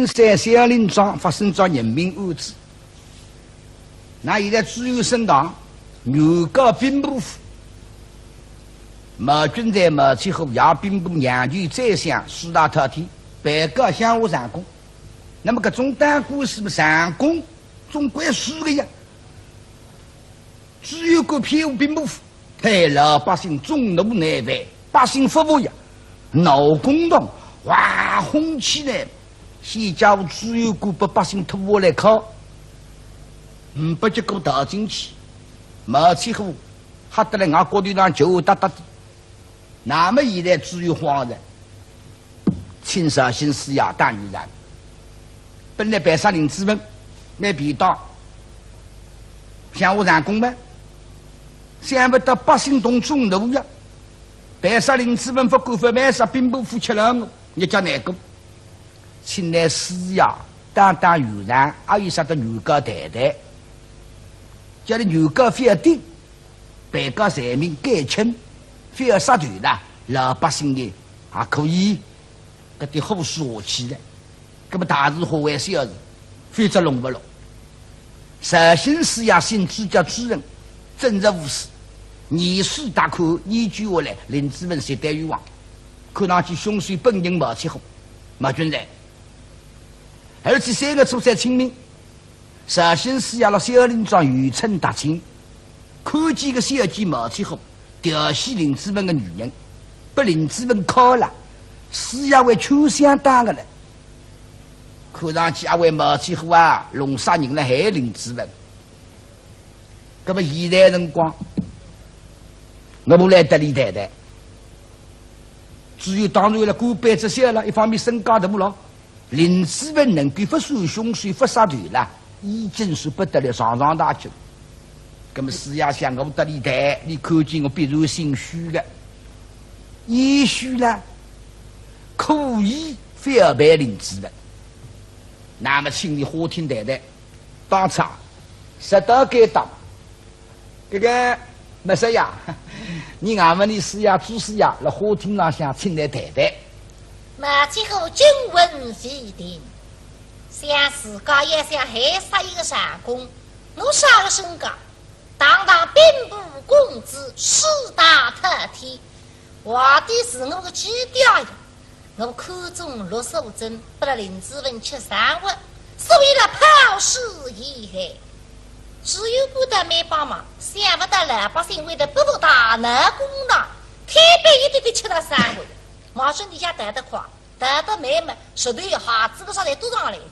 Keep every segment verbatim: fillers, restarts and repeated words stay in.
山小林庄发生着人命案子。那现在知县升堂，原告兵部府，毛俊才、毛七虎、杨兵部、杨局宰相四大太监，被告乡下长工。那么搿种打官司嘛，长工总归输个呀。知县官偏护兵部府， 害老百姓众怒难犯，百姓勿服呀，闹公堂，哗哄起来，先叫知县官拨百姓拖下来敲，呒不结果逃进去，毛七虎吓得来，外骨头浪球哒哒的。那么现在知县慌了， 请绍兴师爷打圆场。本来办杀林子文蛮便当，乡下长工嘛，想不到百姓动众怒呀，办杀林子文勿管，勿办杀兵部府吃了我，日脚难过。请来师爷打打圆场，还有啥个原告谈谈，叫伊原告覅顶，被告罪名减轻，覅杀头啦，老百姓呢还可以 搿点火势下去了，搿么大事化为小事，否则弄勿落。绍兴师爷姓朱叫朱仁，正直无私，严肃大观，研究下来，林子文绝对冤枉，看上去凶手本人毛七虎，毛俊才，而且三个初三清明， 绍兴师爷辣小林庄游春踏青，看见个小姐毛七虎调戏林子文个女人，拨林子文敲了，师爷还劝相打个了。看上去阿会毛七虎啊，弄杀人了害林子文。搿么现在辰光，我们来搭伊谈谈。知县当然了，官拜只小了，一方面身价大了， 林子文能够勿算凶手勿杀头啦，已经是不得了，上上大吉。搿么师爷想我搭伊谈，伊看见我必然心虚个，也许啦，可以翻盘林子文。那么请伊花厅谈谈，当差，说到该档， 搿个毛少爷，你俺们的师爷、朱师爷辣花厅浪向请来谈谈。毛七虎听闻未定，想自家也想害杀一个长工，我啥个身价？堂堂兵部公子，四大太监，皇帝是我个基调呀。 我看中陆素贞，拨了林子文吃生活，所以了抛尸遗骸。知县官倒蛮帮忙，想勿到老百姓为得不服大闹公堂，偏偏一点点吃了生活。毛俊才逃得快，逃得慢么，石头鞋子个啥侪堵上来着。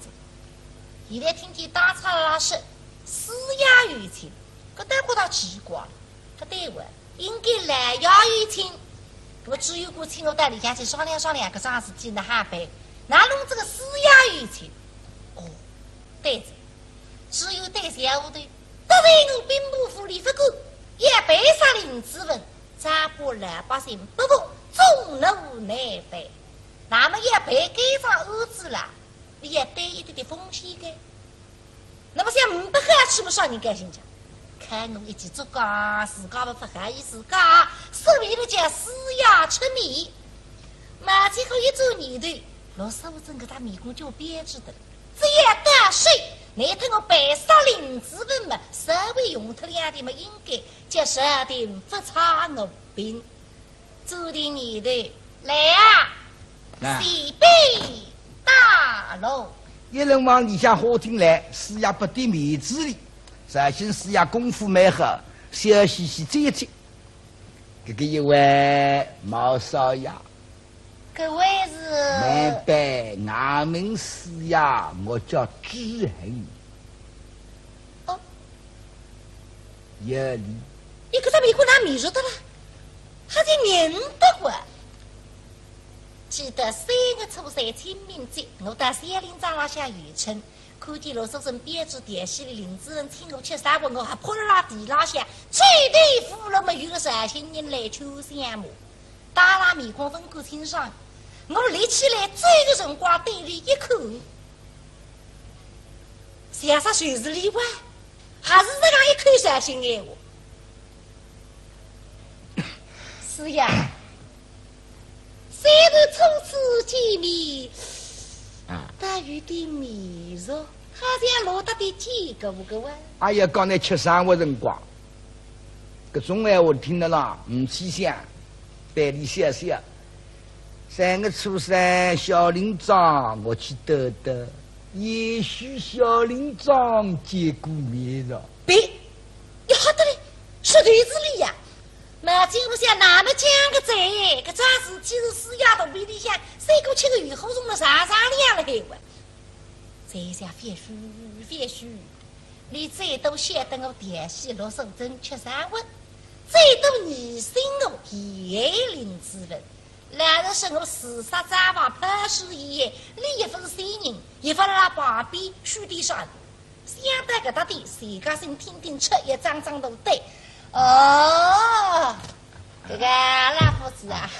现在听见当差说，师爷有请，搿倒觉得奇怪了。 勿对哇，应该老爷有请。搿么知县官请我到里向去商量商量，搿桩事体哪哈办？哪弄这个师爷有请？哦，对着，知县对小丫头，得罪我兵部府里勿够，要办杀林子文，再把老百姓不服，众怒难犯。那么要办该桩案子啦，你要担一点点风险个。 那么想呒不好处么啥人高兴讲？看我一记竹杠，自家么勿好意思讲，所以呢叫师爷出面。毛七虎一转念头，陆素贞搿张面孔就标致得了，只要到手，难脱我办杀林子文么，稍微用脱两钿么，应该叫朝廷勿差我兵。 转念头，来啊，来。前辈带路。一人往里向花厅来，师爷拨点面子哩，绍兴师爷功夫蛮好，笑嘻嘻站起。搿个一位毛少爷，搿位是？慢慢，衙门师爷，我叫朱恒。哦， 有理。伊搿只面孔哪面熟得啦？还是认得我。记得三月初三清明节，我到小林庄浪向游春，看见陆素贞标致调戏林子文，请我吃生活，我还扑辣地浪向，追头扶牢么，有个绍兴人来劝相骂。 当然面孔勿敢清爽，我立起来走个辰光对伊一看，像煞就是伊哇，还是搿样一口绍兴闲话。师爷，虽然初次见面，啊，倒有点面熟，好像落搭点见过个哇。哎呀，刚才吃生活辰光，搿种闲话听得啦，唔去想，板里笑笑。三月初三，小林庄，我去兜兜，也许小林庄见过面了。别，要得嘞，说对子哩呀。 毛巾我想那么讲个哉，搿桩事体是四爷肚皮里向，三哥吃个鱼火虫么上上梁了海哇。这下别说，别说，你最多晓得我调戏陆素贞吃生活，最多疑心我叶灵子文，老实说我自杀账房抛尸一夜，你也勿是仙人，也勿辣旁边虚点啥个。 想到搿搭点，自家心听听出一张张大胆。哦，搿个老夫子啊，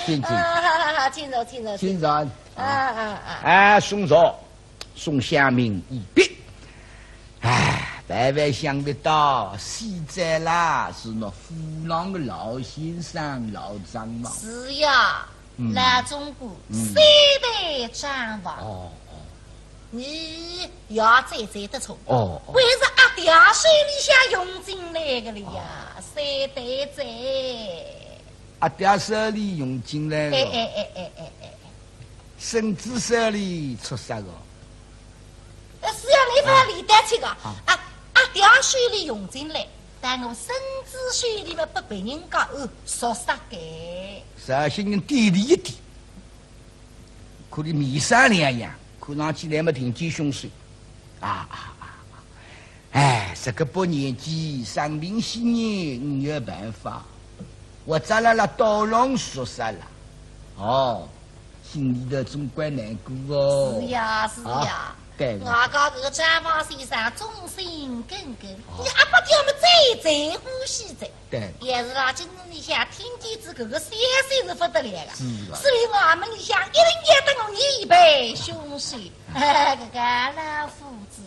请，请。啊，请坐，请坐，请坐。啊，啊，啊。哎，宋朝，宋襄明一别。哎，万万想勿到，死者啦，是那府浪个老先生、老账房。是呀，嗯。老总管，嗯。三代账房。哦，哦。 你也最最得宠，哦，哦。还是阿爹手里向用进来个了呀，哦。三代哉。阿爹手里用进来了，哎，哎，哎，哎，哎，哎。孙子手里出杀个。呃，是呀，你勿要理得去个。啊。啊，阿爹手里用进来，但我孙子手里嘛，拨别人家，呃，说杀个。啥些人点你一点。 看伊面色两样，看上去来么挺奸凶手。啊，啊，啊，啊。哎，这个把年纪，生病些年，呒没办法。我咋啦啦刀郎说啥啦？哦，心里头总怪难过哦。是呀，是呀。啊，对。外加搿个账房先生忠心耿耿，哦。你阿爸叫么最最欢喜哉。 对。也是啦，今日里向听见仔搿个消息是勿得了个，是啊。所以我们里向一定要等我一杯凶水，搿个老夫子。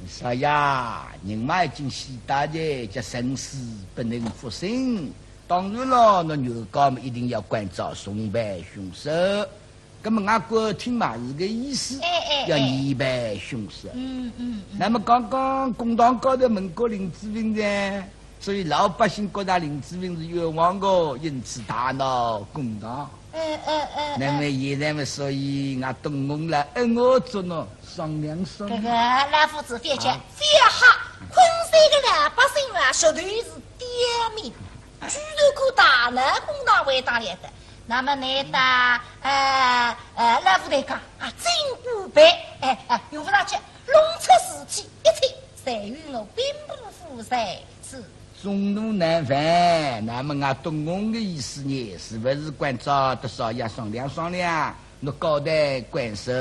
少爷，人嘛已经死脱哉，叫生死不能复生。当然了，倷原告嘛一定要关照重办凶手。 那么外国听嘛是个意思，哎，哎，要严办凶手。嗯，嗯，嗯。那么刚刚公堂高头问过林子文哉，所以老百姓觉得林子文是冤枉的，因此大闹公堂。哎，哎，哎，哎。那么现在嘛，所以我东翁了，恩我做喏，商量商量。搿个老夫子覅急，啊。覅吓，昆山个老百姓啊，绝对是刁民，居然敢大闹公堂，为当然的。 那么倷搭，呃，呃，老夫子讲，啊，尽管办，哎，哎，用勿着急，弄出事体，一切侪由我兵部夫人众奴难烦，那么我东翁个意思呢，是勿是关照得少爷商量商量，拿高抬贵手，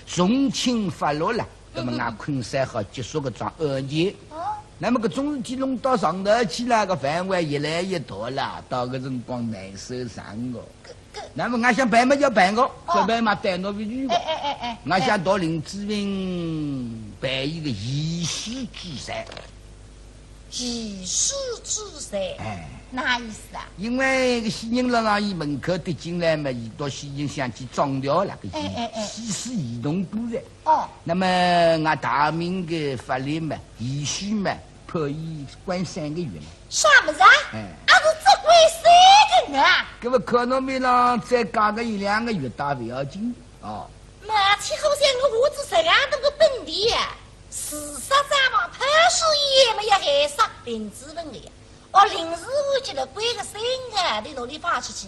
从轻发落了，那么我昆山好结束搿桩案件。哦。那么搿种事体弄到上头去了，搿范围越来越大了，到搿辰光难收场哦。搿，搿，那么我想办嘛就办个，哦。搿办嘛带侬回去个。哎，哎，哎，哎。我想到林子文办一个移尸之罪。 移尸之罪，哎。哪意思啊？因为个死人辣辣伊门口跌进来嘛，伊到死人想去装掉了，个移，哎，哎，哎。尸尸移动过来。哦。那么俺大明个法律嘛，移尸嘛，判伊关三个月嘛。啥物事啊？哎。啊，是只关三个月啊？搿么看侬面浪再加个一两个月倒勿要紧哦。 毛七虎想我下仔实梗大个本钿啊，自杀账房判死也没有害杀林子文个呀。哦，临时我觉得关个三个，你拿伊放出去，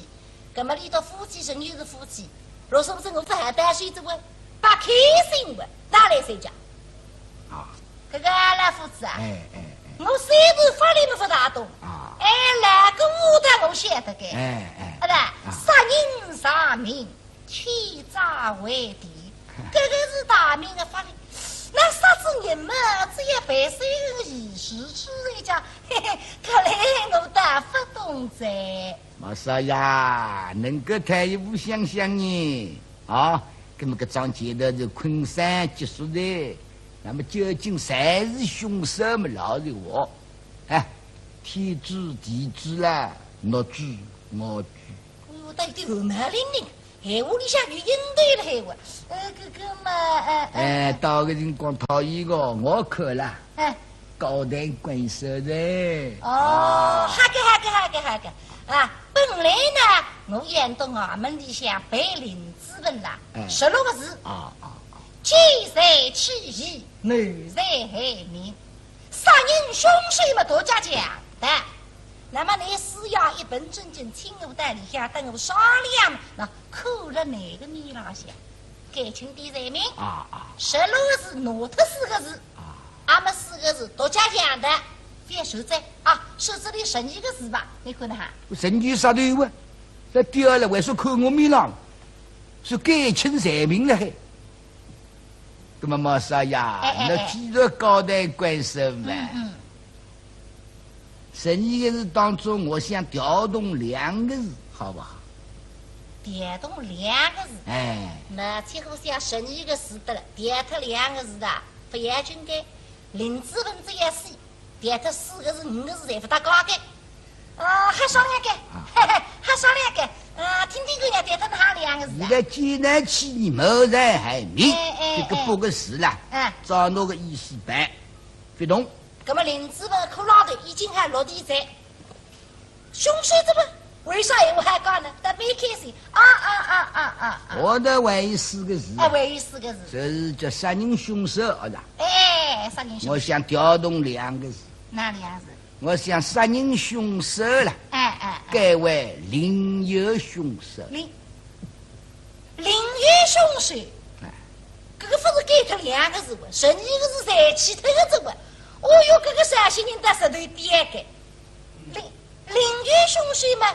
搿么伊搭夫妻仍旧是夫妻，罗素不是我只好担心一只问，勿开心个，哪来三家？啊。搿个老夫子啊，哎，哎，哎。我虽然法律没法大懂，啊。哎，哪个我倒我晓得个。哎，哎。啊，对，啊。杀人偿命， 天诛为定，搿个是大明个法律。那杀仔人嘛，只要赔三个月，是是人家，嘿嘿，看来我倒勿懂哉。毛少爷，能够退一步想想呢？啊，搿么搿桩事体是昆山结束哉，那么究竟谁是凶手么老实话，哎，天知地知啦，侬知我知。 哦，倒有点汗毛凛凛，闲话里向有应对了闲话。呃，搿个嘛，呃，呃，哎，到个辰光讨伊个，我看了，哎。高抬贵手哉。哦，啊。好个，好个，好个，好个。啊，本来呢，我演到衙门里向陪林子文啦，哎。十六个字。啊，啊，啊。见财起意，谋财害命。 杀人凶手么大家讲的。那么你师爷一本正经请我到里向搭我商量，那看了哪个面浪向，改轻点罪名，啊，啊。十六个字拿脱四个字，啊。阿么四个字大家讲的，覅收罪啊，收这里十二个字吧，你看哈。十二啥头啊？这第二了，为啥看我面浪？是改轻罪名了还。 那么毛少爷，哎，哎，哎。那既然高抬贵手嘛，嗯，嗯。十二个字当中，我想调动两个字，好不好？调动两个字？哎。那几乎像十二个字的了，调脱两个字的，勿要紧个。林子文这样死， 调脱四个字、五个字侪勿搭界个。啊，瞎商量个，啊。嘿嘿，瞎商量个。啊，听听看呀，调脱哪两个字啊？现在既然起你谋财害命，哎，哎，搿个八个字啦，哎。照侬个意思办，勿动。葛么林子文骷髅头已经还落地哉，凶手怎么 为啥闲话还讲呢？特别开心。啊啊啊啊啊啊！我的还有四个字啊。哎，还有四个字。这是叫杀人凶手，啊，是吧？哎，杀人凶手。我想调动两个字。哪两个字？我想杀人凶手了，哎，哎，哎。改为另有凶手。另，另有凶手？哎。搿个勿是改脱两个字哇，十二个字侪去脱个字哇。哦哟，搿个绍兴人倒舌头刁个。另，另有凶手嘛，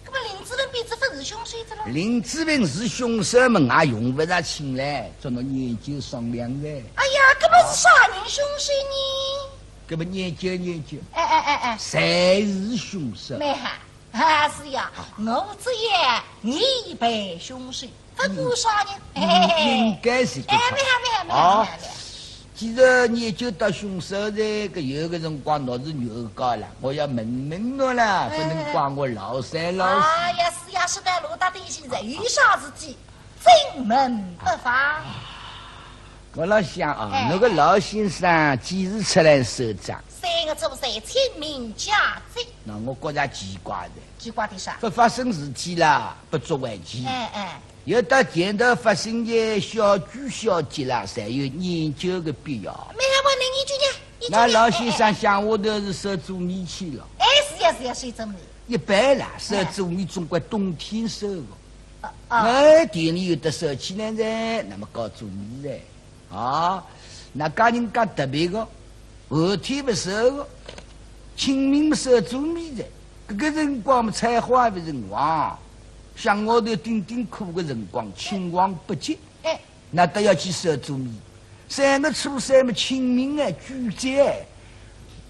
葛么林子文变仔勿是凶手哉咯？林子文是凶手嘛，也用勿着请来，只能研究商量哉。哎呀，葛么是啥人凶手呢？葛么研究研究，哎，哎，哎，哎。谁是凶手？蛮好，啊，是呀，我只要你扮凶手，勿管啥人，嗯，嘿嘿嘿。应该是搿种。哎，蛮好，蛮好，蛮好，啊。蛮好，蛮好。 既然研究到凶手哉，搿有个辰光侬是原告了，我要问问侬了，哎。勿能怪我老三老四。哎呀，是呀，是个罗大弟现在有啥事体，尽问不妨。我老想啊，哎。侬个老先生几时出来收账？三月初三清明佳节。那我觉着奇怪的。奇怪的啥？勿发生事体啦，勿足为奇。哎，哎。 有到前头发生个小鬼小节啦，侪有研究个必要。蛮好，我来研究呢，研究呢。那老先生乡下头是收做米去了。哎，是呀，是呀，收做米。一般啦，收做米总归冬天收个。哦，哦。哎，田里有得收起来哉，那么搞做米哉。啊，那家人家特别个，寒天勿烧个，清明勿烧做米个，搿个辰光嘛，采花个辰光，乡下头顶顶苦个辰光，青黄不接，哎，那都要去烧做米。三月初三嘛，清明哎，举节哎，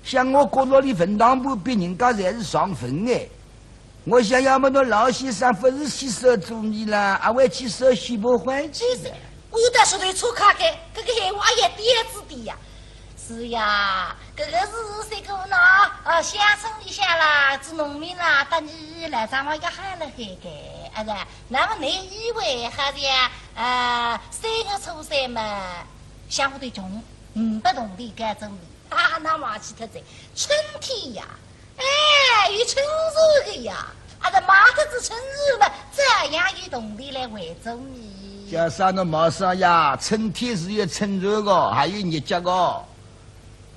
乡下角落里坟堂旁边人家侪是上坟哎。 我想要么倷老先生勿是去烧做米啦，阿会去烧喜婆欢喜。是，我有点舌头错开个，搿个闲话也点子的呀。是呀，搿个是啥个呢？呃，乡村里向啦，做农民啦，搭你来张望要好了海个，啊是。那么倷以为好像，呃，三月初三嘛，乡下头穷，呒不铜钿该做米，啊，那忘记脱哉，春天呀， 哎，有春蚕个呀，阿拉卖脱仔春蚕嘛，照样有铜钿来还做米。叫啥呢，毛少爷，春天是有春蚕个，还有日脚个。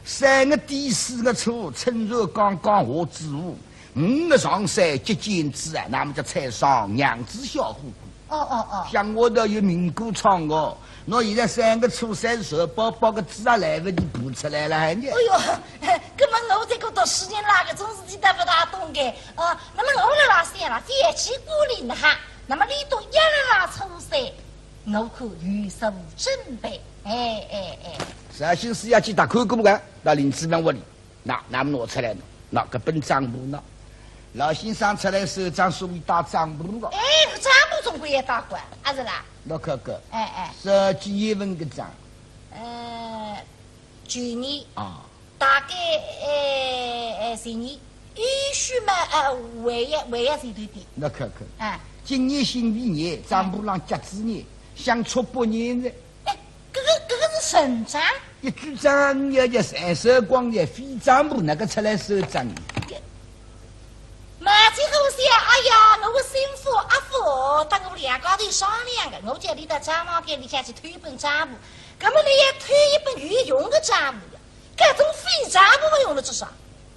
三月底四月初，春蚕刚刚下仔窝，五月上山结茧子啊，那么叫采桑，娘子笑呵呵。 哦，哦，哦。乡下头有民歌唱个，倷现在三月初三是瘦包包个子啊，来勿及爬出来了，还呢？哎哟，搿么我这个读书人啦，搿种事体侪勿大懂个。哦，那么我辣辣想啦，天气过冷了哈，那么倷笃一日啦初三，我可有所准备。哎，哎，哎。绍兴师爷去搭看过个，到林子文屋里。 喏，那么拿出来喏，喏，搿本账簿喏，老先生出来收账，所以带账簿个。哎，搿账簿总归要带个，阿是啦？喏，看看，哎，哎。是几月份个账？呃，去年，啊。大概，哎，哎，前年，也许嘛，呃，还要，还要前头点。喏，看看，哎。今年辛未年，账簿浪甲子年，相差八年哉。 哎，搿个，搿个是存账？一句账要叫三手光也非账簿，哪个出来收账？毛七虎想，哎呀，我个心腹阿福，搭我两家头商量个，我叫伊到账房间里向去偷一本账簿，搿么倷要偷一本有用个账簿呀，搿种废账簿用了做啥？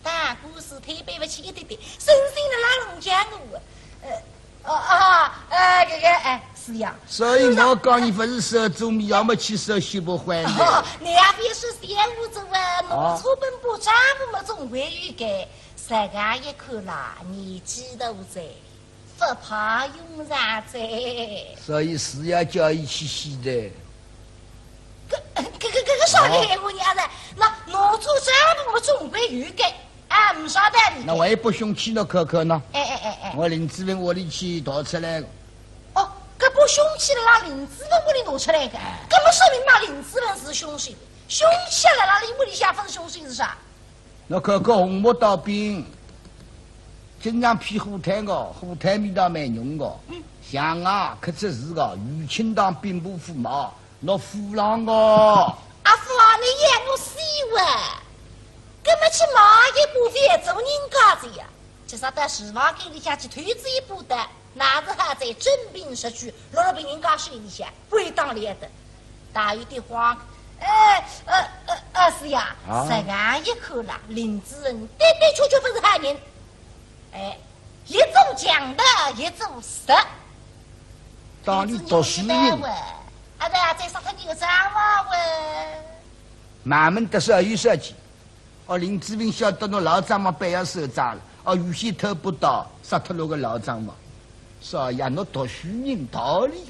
打官司推扳勿起一点点，省心了拉拢家我。呃，哦，哦，呃，搿个，哎，是呀。所以我讲，倷勿是烧做米，要么去烧喜婆欢喜。哦，倷也覅说闲话哉啊，哦。拿错本簿账簿嘛总归有个，实梗一看啦，年纪大哉，勿派用场哉。所以是要叫伊去死哉。 搿，搿，搿，搿个啥个闲话呢？啊，那拿错账簿么总归有个，啊，呒啥道理个。那我也勿凶器喏，看看喏。哎，哎，哎，哎。我林子文屋里去盗出来个。哦，搿把凶器辣辣林子文屋里拿出来个，哎。搿么说明嘛，林子文是凶手。凶器辣辣伊屋里向，勿是凶手是啥？ 倷看看红木刀柄，经常劈火炭个，火炭味道蛮浓个。嗯。象牙刻出字个，余庆堂兵部府买，倷府浪个。阿福啊，倷要我死哇？搿么去买一把勿做人家子呀？今朝到书房间里向去偷仔一把刀， 乃是好在真凭实据，落了别人家手里向，归当来的。大有点慌。哎，呃，呃，呃，是呀，啊。实梗一看啦，林子文的的确确勿是好人。哎，一做强盗，一做贼。当你读书人。林子文，啊，对啊，再杀脱倷个账房喂。慢慢的说，有说起。 哦，林子文晓得倷老账房板要收账了。哦，预先偷把刀，杀脱倷个老账房。少爷，倷读书人道理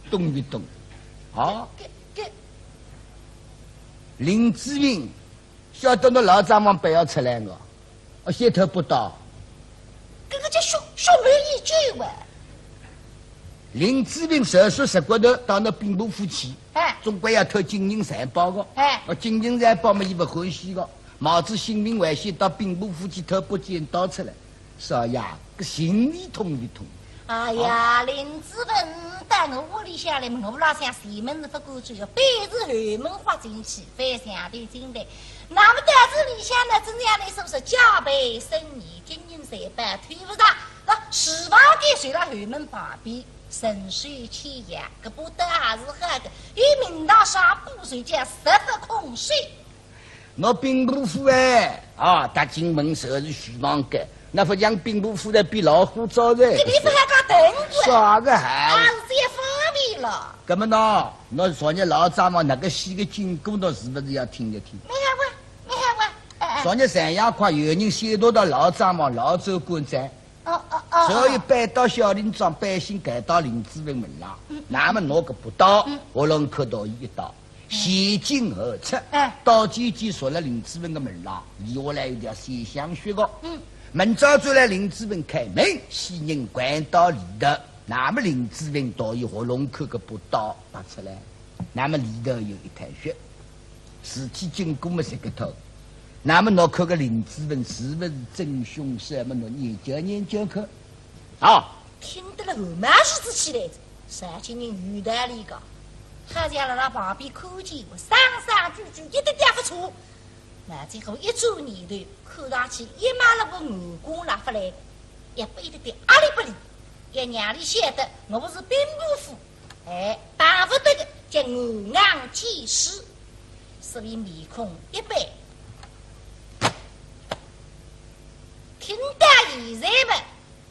懂勿懂？啊？搿，搿，林子文晓得倷老账房板要出来个，哦，先偷把刀。搿个叫血，血满衣袖喂。林子文手术室骨头到倷兵部府去，哎。总归要偷金银财宝个。哎。哦，金银财宝嘛，伊勿欢喜个。 冒仔性命危险到兵部府去偷把尖刀出来，少爷，搿心里痛勿痛？哎呀，啊。林子文到我屋里向来，我屋里向前门是勿敢走个，板是后门豁进去，翻墙头进来。那么到仔里向呢，真正来说是戒备森严，金银财宝偷勿着，那书房间就辣后门旁边，顺手牵羊，搿把刀还是好个，有名堂上把手叫十不空手。 倷兵部府哎，啊，踏进门就是书房间，倷勿像兵部府的比老虎灶在。搿地方还讲等过。啥个还？啊，是也方便了。搿么喏，倷昨日老账房哪个死个经过，倷是勿是要听一听？蛮好啊，蛮好啊。昨日三夜快有人先拿到老账房老州官哉，哦哦哦，所以搬到小林庄，百姓赶到林子文门浪，嗯，那么拿个朴刀，嗯，喉咙口刀一刀，前进后出，哎，刀尖尖插了林子文个门浪，留下来一条鲜香血个。嗯，明朝转来林子文开门，死人掼到里头，那么林子文倒有喉咙口个朴刀拔出来，那么里头有一滩血。 事体经过么是个透，那么侬看个林子文是勿是真凶手？么侬研究研究看。啊，听得了汗毛竖仔起来哉，绍兴人有道理个，好像辣辣旁边看见，我声声句句一点点勿错。那最后一转念头，看上去一马路个眼光拉勿来，也拨一点点压力拨伊，也让伊晓得我是兵部府 哎，巴勿得个叫我硬见识，所以面孔一板。听到现在么，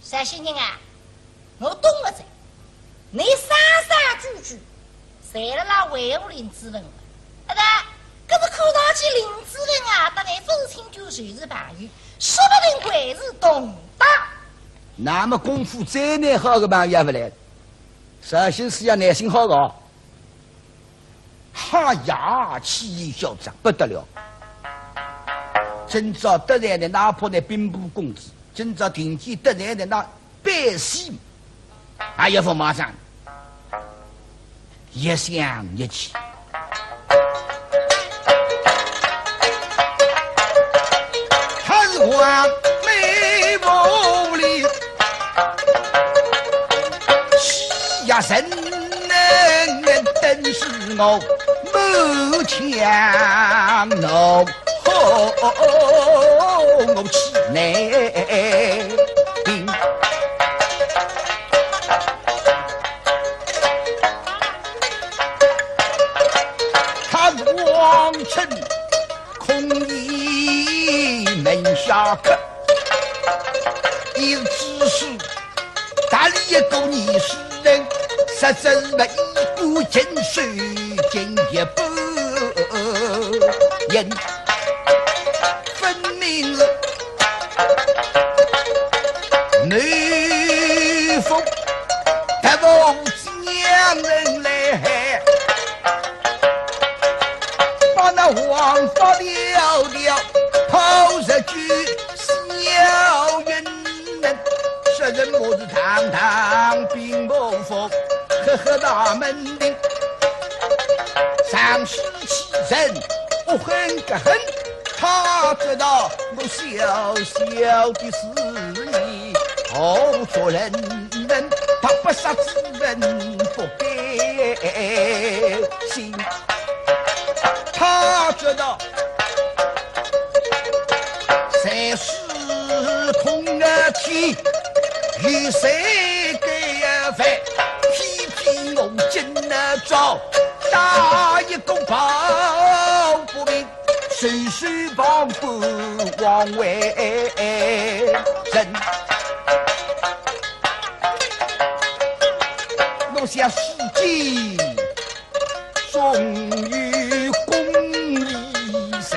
绍兴人啊，我懂了哉。你声声句句，侪辣辣维护林子文了。啊，搿个看上去林子文啊，搭你勿是亲眷就是朋友，说不定还是同党。那么功夫再难好个朋友也勿来。 绍兴师爷耐心好个哦。哈呀，气焰嚣张不得了。今朝得罪的哪怕那兵部公子，今朝听见得罪的那百姓，还要勿马上，一想一气。 他是黄眉无力，欺压人，等是我满腔怒火我气内定。 他是王臣，空倚门下客，一只是打理一个二世人，实则是么一个禽兽，竟也不言。分明是谋福得福 娘人来害，把那王法了了，抛入去小人人，说人我是堂堂兵部府，赫赫大门庭，上书其人，恶狠个很，他知道我小小的事意，何足人 人，他不杀之恩不该心。他知道谁是空而起，与谁该犯，偏偏我今朝打一个抱不平，谁是旁观王为人。 我想世间总有公理在，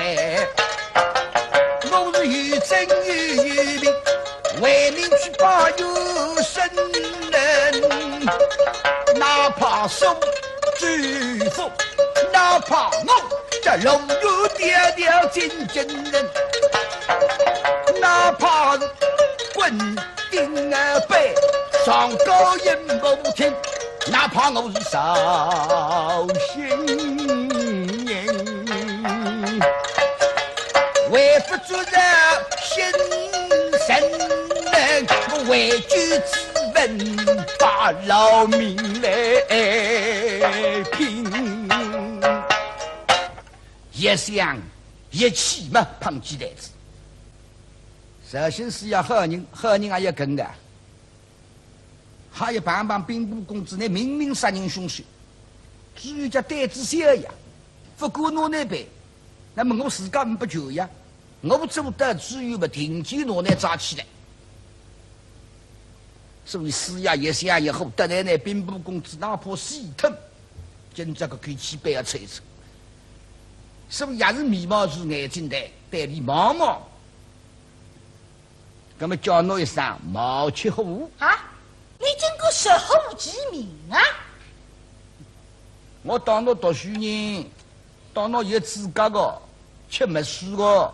我是有真有名，为民去把有身人，哪怕受祝福，哪怕我这龙游貂貂进京人，哪怕是滚 顶儿背，上高音不听，哪怕我是绍兴人，为不做这新人，我为救子文把老命来拼。一想一气嘛，碰起担子。 绍兴师爷好人，好人也要跟个。还要碰碰兵部公子，你明明杀人凶手，至于叫担子小呀，勿管拿你办，那么我自家呒不救呀，我做得只有么定期拿你抓起来。所以师爷一想一后，得罪你兵部公子，哪怕死脱，今朝个口气板要吹出。所以也是眉毛竖眼睛淡。对俚望望。那么叫倷一声毛七虎。啊，倷竟敢直呼其名啊？我当倷读书人，当倷有资格个，吃墨水个，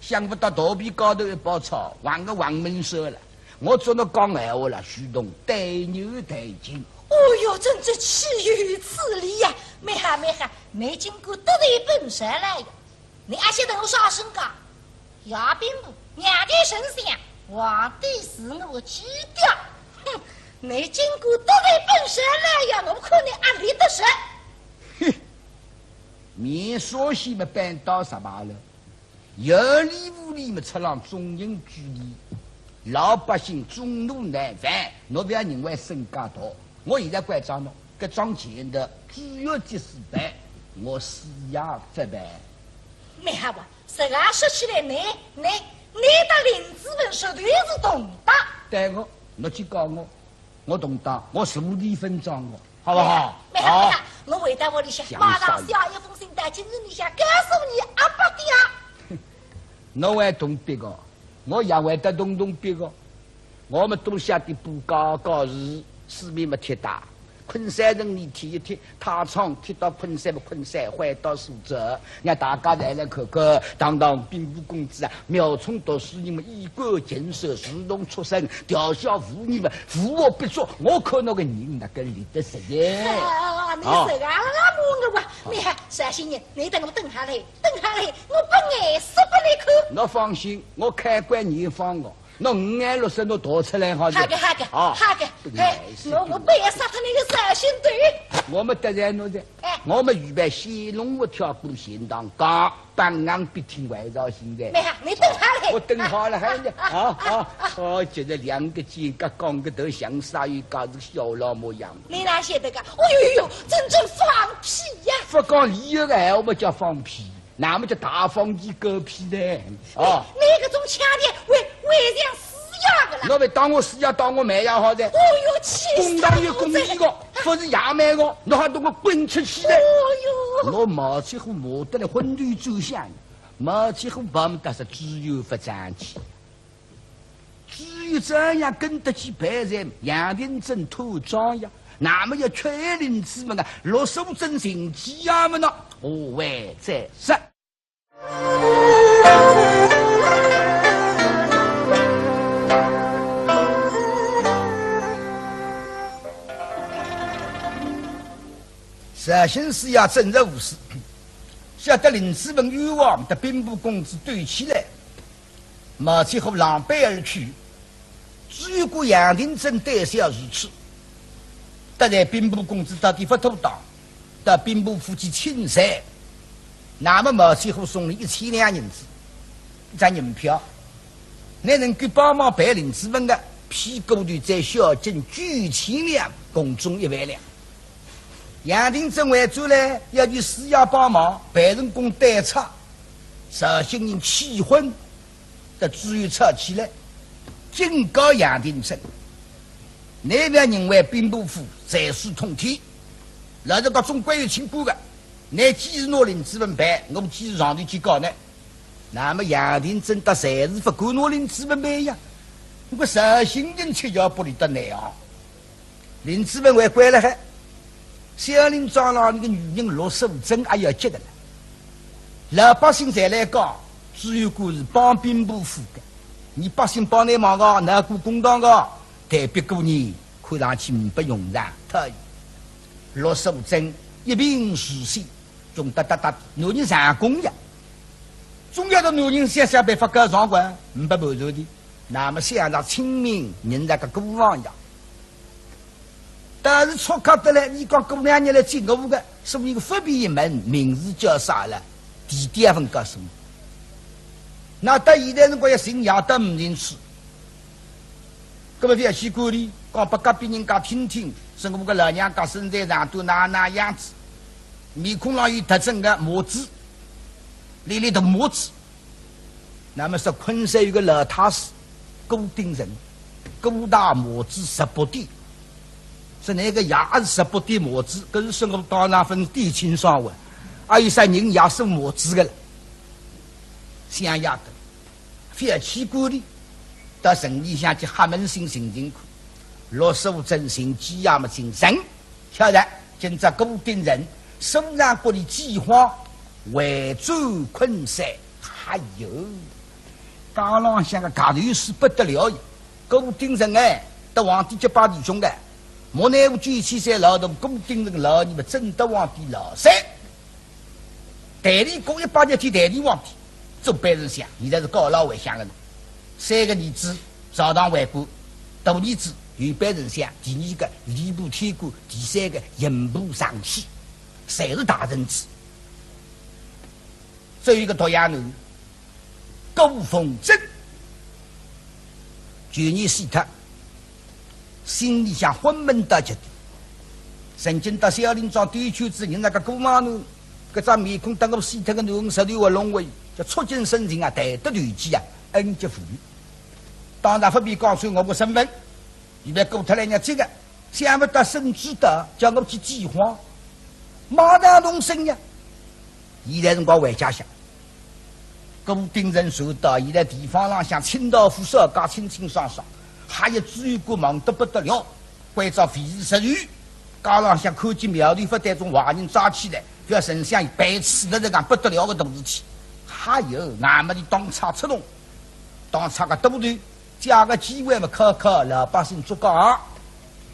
想不到肚皮高头一包草，横个横门首了。我做倷讲闲话了，书童对牛弹琴。哦哟，真正岂有此理呀！蛮好蛮好，倷竟敢得罪本少爷呀！ 倷阿晓得我啥身价？爷兵部，娘的丞相，皇帝是我基调。哼，倷竟敢得罪本少爷呀，我看倷阿立得住。哼，面上些么板到啥罢了，有理无理么出浪众人嘴里，老百姓众怒难犯，倷覅认为身价大。 我现在关照倷，搿桩钱的主要就是办，我师爷勿办。蛮好啊，实梗说起来，倷，倷，倷搭林子文说的是同党。对个，倷去告我，我同党，我实力分赃个，好不好？蛮好，蛮好，我回到屋里向，马上写一封信到京城里向，告诉伲阿伯爹。倷会动笔个，我也会得动动笔个。 我们东夏的布告告示，四面么贴大，昆山城里贴一贴，太仓贴到昆山么昆山，回到苏州，让大家来来看看，堂堂兵部公子啊，冒充读书人么衣冠禽兽，如同畜生，调笑妇女么无恶不作，我看倷个人哪个立得实在？啊，倷实梗了摸我哇！倷看，绍兴人，倷等我等下来，等下来，我拨颜色拨倷看。倷放心，我开关严防个。 倷五颜六色倷逃出来好哉。好个，好个，啊，好个，哎，我，我不要杀脱倷个绍兴头。我们得罪倷哉，哎。我们预备先弄我跳过钱塘江，板硬笔挺外绍兴哉。蛮好，倷等好嘞。我等好了，还有呢，啊，啊，哦，就是两个肩胛，扛个头，像啥有家是小老模样。倷哪晓得个？哦哟哟哟，真正放屁呀！不讲理由个闲话，我们叫放屁。 那么就大放其狗屁嘞。哦。倷搿种腔调，还，还像师爷个啦。倷覅当我师爷，当我蛮爷好哉。哦哟，气死我哉！公堂有公义个，勿是爷蛮个，倷还同我滚出去嘞。哦哟。倷毛七虎骂得来昏头转向，毛七虎巴么搭是只有勿争气。 只有这样跟得起别人，杨廷珍拖庄呀，那么要劝林子文啊，陆素贞进京衙门呢，何谓这事？绍兴师爷正直无私，晓得林子文冤枉，搭兵部公子对起来。 毛七虎狼狈而去，只有个杨廷珍胆小如鼠，得罪兵部公子到底勿妥当，到兵部府去请罪。那么毛七虎送倷一千两银子，一张银票，倷能够帮忙办林子文个，屁股头再孝敬九千两，共总一万两。杨廷珍回转来，要求师爷帮忙，办成功对拆，绍兴人气昏， 搭知县吵起来，警告杨廷珍，倷覅认为兵部府才疏通天，老实讲总归有清官个，倷既是拿林子文办，我既是上头去告倷。那么杨廷珍搭才是勿敢拿林子文办呀，我绍兴人吃药拨俚得难啊。 林子文还关了海，小林庄浪里个女人陆素贞也要急个了。老百姓侪来讲，知县官是帮兵部府个，倷百姓帮倷忙个，闹过公堂个，代笔个人看上去呒不用场，讨厌。陆素贞一贫如洗，穷得搭搭，男人上供呀。总要搭男人想想办法告状个，呒不瞒头的。 那么想着清明，人家个过房呀。但是促狭得来，倷讲过两日来接我个，所以个勿便问名字叫啥了，地点也勿告诉我。那到现在辰光要寻也到呒寻处。搿么覅去管俚，讲拨隔壁人家听听，说我个老娘家身材长短哪能样子，面孔浪有特征个麻子，立立大麻子。 那么说昆山有个老太师，顾鼎臣，顾大麻子十八点，说倷个爷也是十八点麻子，搿是说我当场分点清爽个，还有啥人也是麻子个了。相爷个，覅去管俚，到城里向去瞎问讯寻寻看，陆素贞寻几爷么寻着，晓得今朝顾鼎臣，苏常阁里饥荒，回转昆山。哎哟，街浪向个轧头势不得了呀！顾鼎臣哎，搭皇帝结拜弟兄个，莫奈何九千岁老大，顾鼎臣老二么正搭皇帝老三。 代理过一百日天代理皇帝，做班丞相，现在是告老还乡个呢。三个儿子朝堂为官，大儿子有班丞相，第二个吏部天官，第三个刑部尚书，侪是大臣子。只有一个独养囡， 顾凤珍，旧年死脱，心里向昏闷到极点。曾经到小林庄兜一圈子，人家个姑妈呢，搿张面孔搭我死脱个囡儿实头活龙活，叫触景生情啊，谈得投机啊，恩结父义。当然勿便讲出我个身份，预备过脱来让这个 想勿到沈知道，叫我去饥荒，马上动身呀。现在辰光回家乡，顾鼎臣说道，现在地方浪向清道夫少家清清爽爽，还有知县官忙得不得了，关照费事十余，街浪向看见苗头勿对，种坏人抓起来，覅丞相白痴了，这讲不得了个大事体。还有，俺们的当差出动，当差个都头 借个机会嘛，考考老百姓作梗，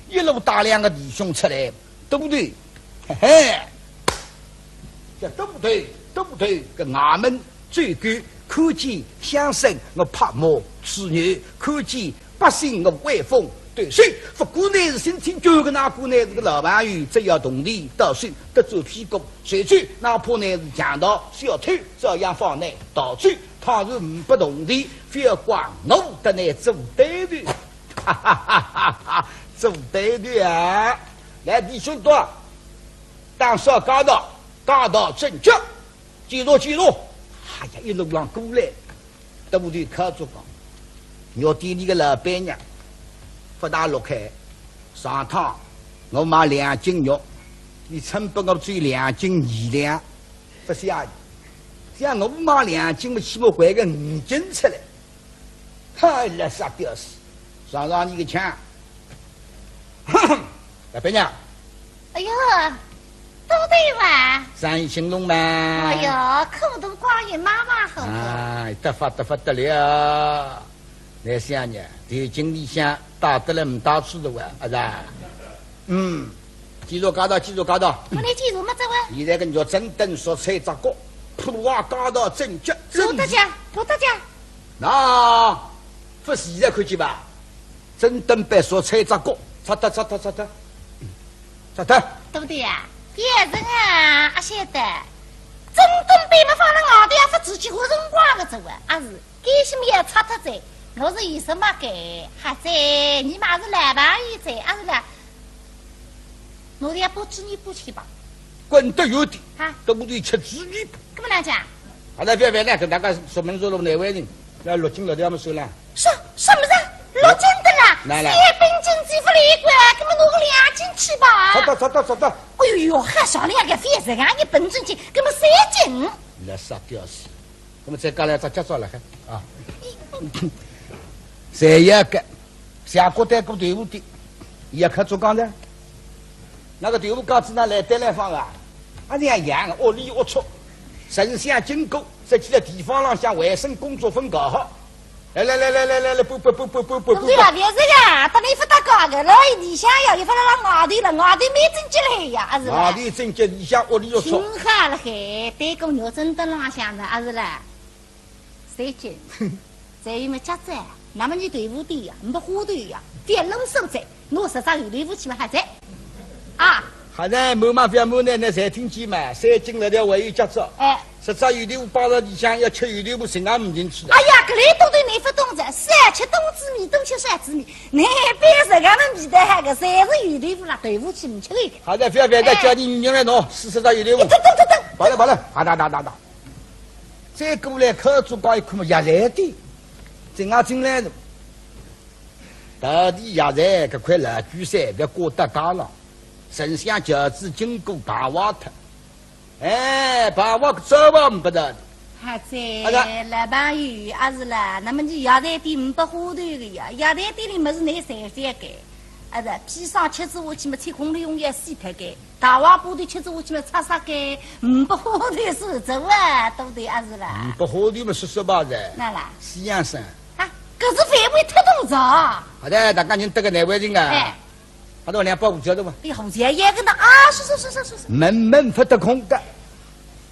一路带两个弟兄出来，都头，嘿嘿，叫都头，都头，搿衙门最高，看见乡绅我拍马吹牛，看见百姓我威风。对，谁不管乃是心情旧个，哪管乃是个老朋友，只要铜钿到手，得做屁股，谁去，哪怕乃是强盗小偷，照样放乃逃走。 倘若呒不铜钿，覅怪我搭倷做对头。哈哈哈哈哈，做对头啊！来，弟兄多，打扫街道，街道整洁，记住，记住。哎呀，一路浪过来，都头靠着讲，肉店里个老板娘，勿大落开，上趟我买两斤肉，伊称拨我只有两斤二两。 勿是啊，像我买两斤么，起码还个五斤出来。嗨，垃圾婊子，尝尝你个枪。哼哼，老板娘。哎哟，都对哇？生意兴隆嘛？哎哟，苦头光也妈妈好过。哎，得法得法得了。来想呢，头颈里向带得来没带出的哇，啊是啊？ 嗯，记住街道，记住街道。我来记住么子哇？现在个肉整顿，蔬菜摘光，铺啊街道整洁，整洁。不得讲，不得讲。那，勿是现在看见吧？整顿把蔬菜摘光，擦脱，擦脱，擦脱，擦脱。对不对呀？别人啊，阿晓得，整顿把么放辣外头啊，勿自己活辰光个走啊，阿是。 该些么要拆脱哉，我是有什么该，还在，你嘛是老朋友哉，阿是啦？我也不知你不去吧。滚得远点，啊？都不对吃主意吧。搿么哪讲？好了，覅覅了，跟大家说明说了，哪位人？要落进了，要么算了。说，什么人？落进的啦？哪来？三本经济不离过，搿么拿个两进去吧。好的，好的，好的。哎哟，还少两个，覅实梗，你本正经，搿么三进。那啥表示？ 那么再加来只脚爪了还啊，侪要个，下锅带过豆腐的，也可做讲的。那个豆腐干子呢，来带来放啊，啊，这样养，龌里龌龊，丞相经过，在这个地方浪向卫生工作分搞好。来来来来来来来，不不不不不不不不。对了，别这个，等你不打搞个，老一里向呀，一发到外头了，外头没证据了呀，啊是吧？外头证据，里向龌里龌龊。挺好了嘿，对公牛真的浪向的，啊是啦。 三斤，再有么夹子，那么你对不对呀？没花头呀，别弄手哉，拿十只油豆腐去嘛还在。啊，还在满嘛覅满呢，那侪听见嘛，三斤辣条还有夹子。哎，十只油豆腐摆辣里向，要吃油豆腐，心也没进去的。哎呀，搿来都对你不懂哉，少吃冬子面，多吃少子面，你别人家的味道还个，侪是油豆腐啦，豆腐去没吃个。好的，覅覅，再叫你女人来拿四十只油豆腐。等等等等，跑了跑了，哒哒哒哒哒。 再过来，靠左讲一看嘛，药材店，进啊进来了。到底药材搿块老鬼山覅挂到街浪，丞相轿子经过排坏脱。哎，排坏早晚勿得了。啊，这，啊，是。老朋友，阿是啦，那么你药材店呒不花头个呀？药材店里物事难赚些个，啊是，砒霜吃仔下去么，吃空头用药死脱个，大黄巴头吃仔下去么，擦擦个，呒不花头是走啊，对不对？阿是啦？呒不花头么，说说吧噻。哪啦？西洋参。啊，搿是范围太大哉。好的，大家人得个难为情啊。哎。 阿拉两百五十多吧。哎呀，好像也跟他啊，是是是是是是。门门勿得空个，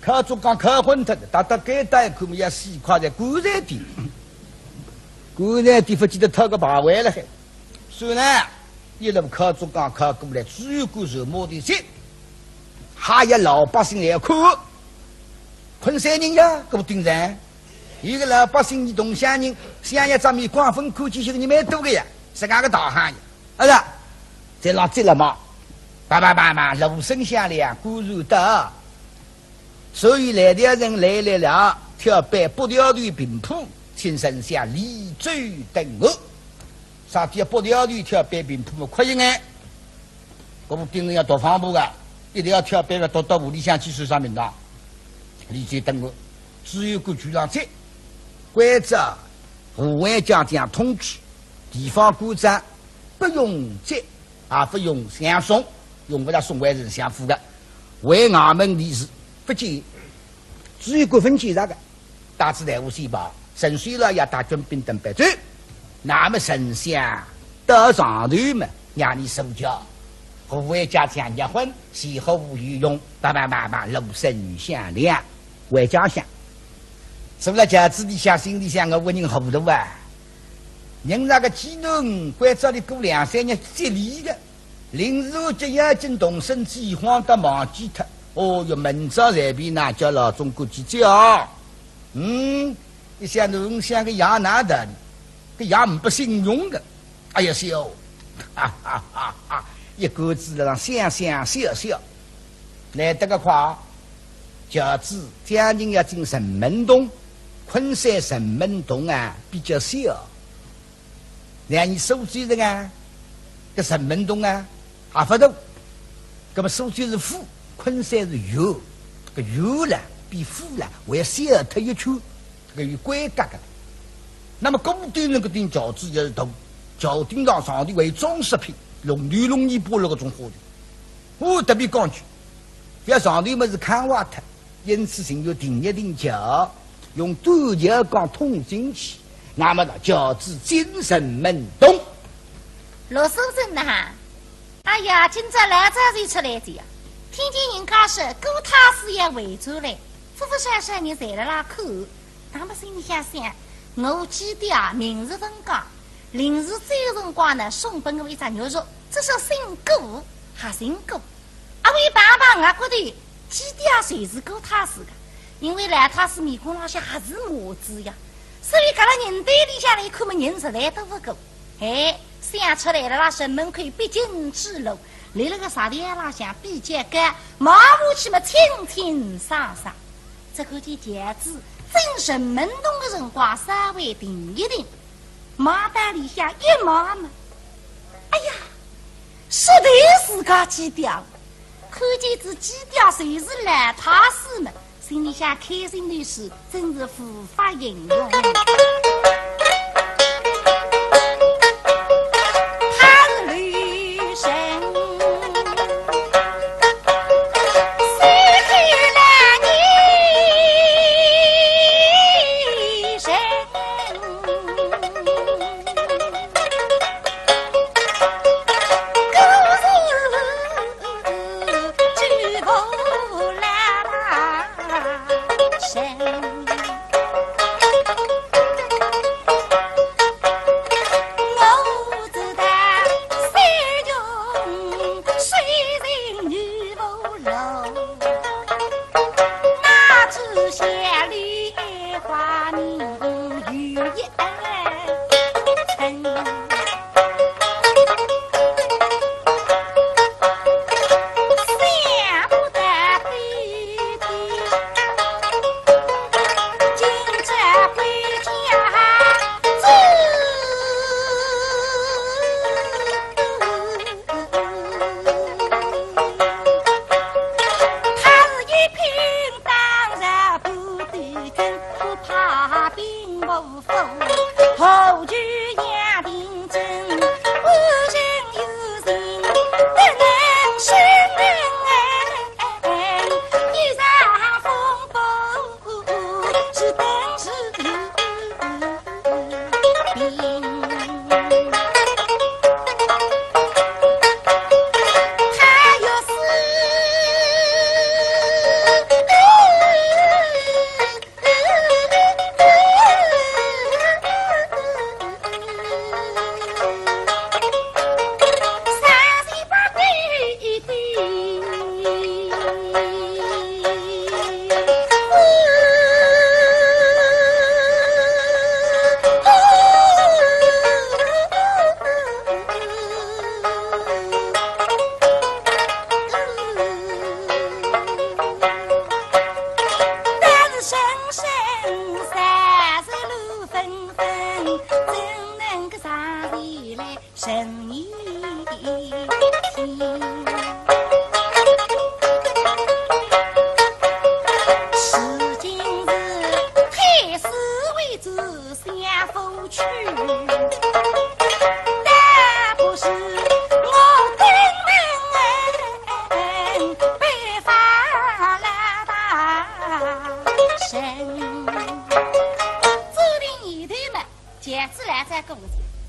敲竹杠敲昏脱的，大大概带口么要死快在棺材店，棺材店勿记得讨个牌位了还。算了，一路敲竹杠敲过来，只有个是没得事，还有老百姓来看，昆山人呀，搿么顶然。 有个老百姓，伲同乡人，想要张面光分看见些个人蛮多个呀，自家个大行业，阿是？在那接了嘛，叭叭叭叭，锣声响了呀，果然到。所以来的人来来了，挑班八条队平铺，请丞相立酒等候。啥体八条队挑班平铺么？快一眼。 搿部顶人要读方部个，一定要挑班个读到屋里向去算啥名堂。立酒等候，只有个局长在，关照护卫将将通知，地方官长不用接，也不用相送，用勿着送回丞相府个，回衙门里是勿见，只有个分见着个。 带仔队伍先跑，丞相老爷带军兵等备走。那么丞相到上头么，让伊坐轿，护卫将将热昏，前后无有用，叭叭叭叭，锣声响亮，回家乡。坐了轿子里向，心里向我个人糊涂啊！人那个激动，关照里过两三日接力个， 临时我就要紧动身，饥荒得忘记脱。哦哟，明朝随便哪叫老总管去接啊。嗯，一想侬想个爷哪得哩，个爷呒不信用个。哎呀，笑，哈哈哈哈，一个子上想想笑笑，来得个快，轿子将近要进城门洞，昆山城门洞啊比较小。 两人苏州人啊，搿城门洞啊，也勿大。搿么苏州是府，昆山是县，搿县啦，比府啦，还要小脱一圈，搿有规格个。那么古代人搿顶轿子也是大，轿顶上上头还有装饰品，龙头龙尾摆了搿种花头。我特别讲究，覅上头么是看坏脱。 因此，寻有停一停轿，用短轿杠通进去，那么呢，轿子进城门洞。罗素贞呐，哎呀，今朝老早就出来的呀，听见人家说顾太师要回转来，服服帖帖人侪辣辣看，那么心里想想，我记得啊，明日分讲，临时走个辰光呢，送拨我一只玉镯，这是姓顾还姓顾。 阿会碰碰额骨头，记得啊，就是顾太师个，因为老太师面孔浪向还是麻子呀，所以搿辣人堆里向来看么，人实在都勿够。哎，想出来了啦，城门口必经之路，立了个石台浪向比较高，望下去么清清爽爽。只看见轿子进城门洞个辰光稍微停一停，望到里向一望嘛，哎呀， 实头自家记得，看见仔记得就是老太师么，心里向开心的是真是无法形容。她是女神，是个男女神。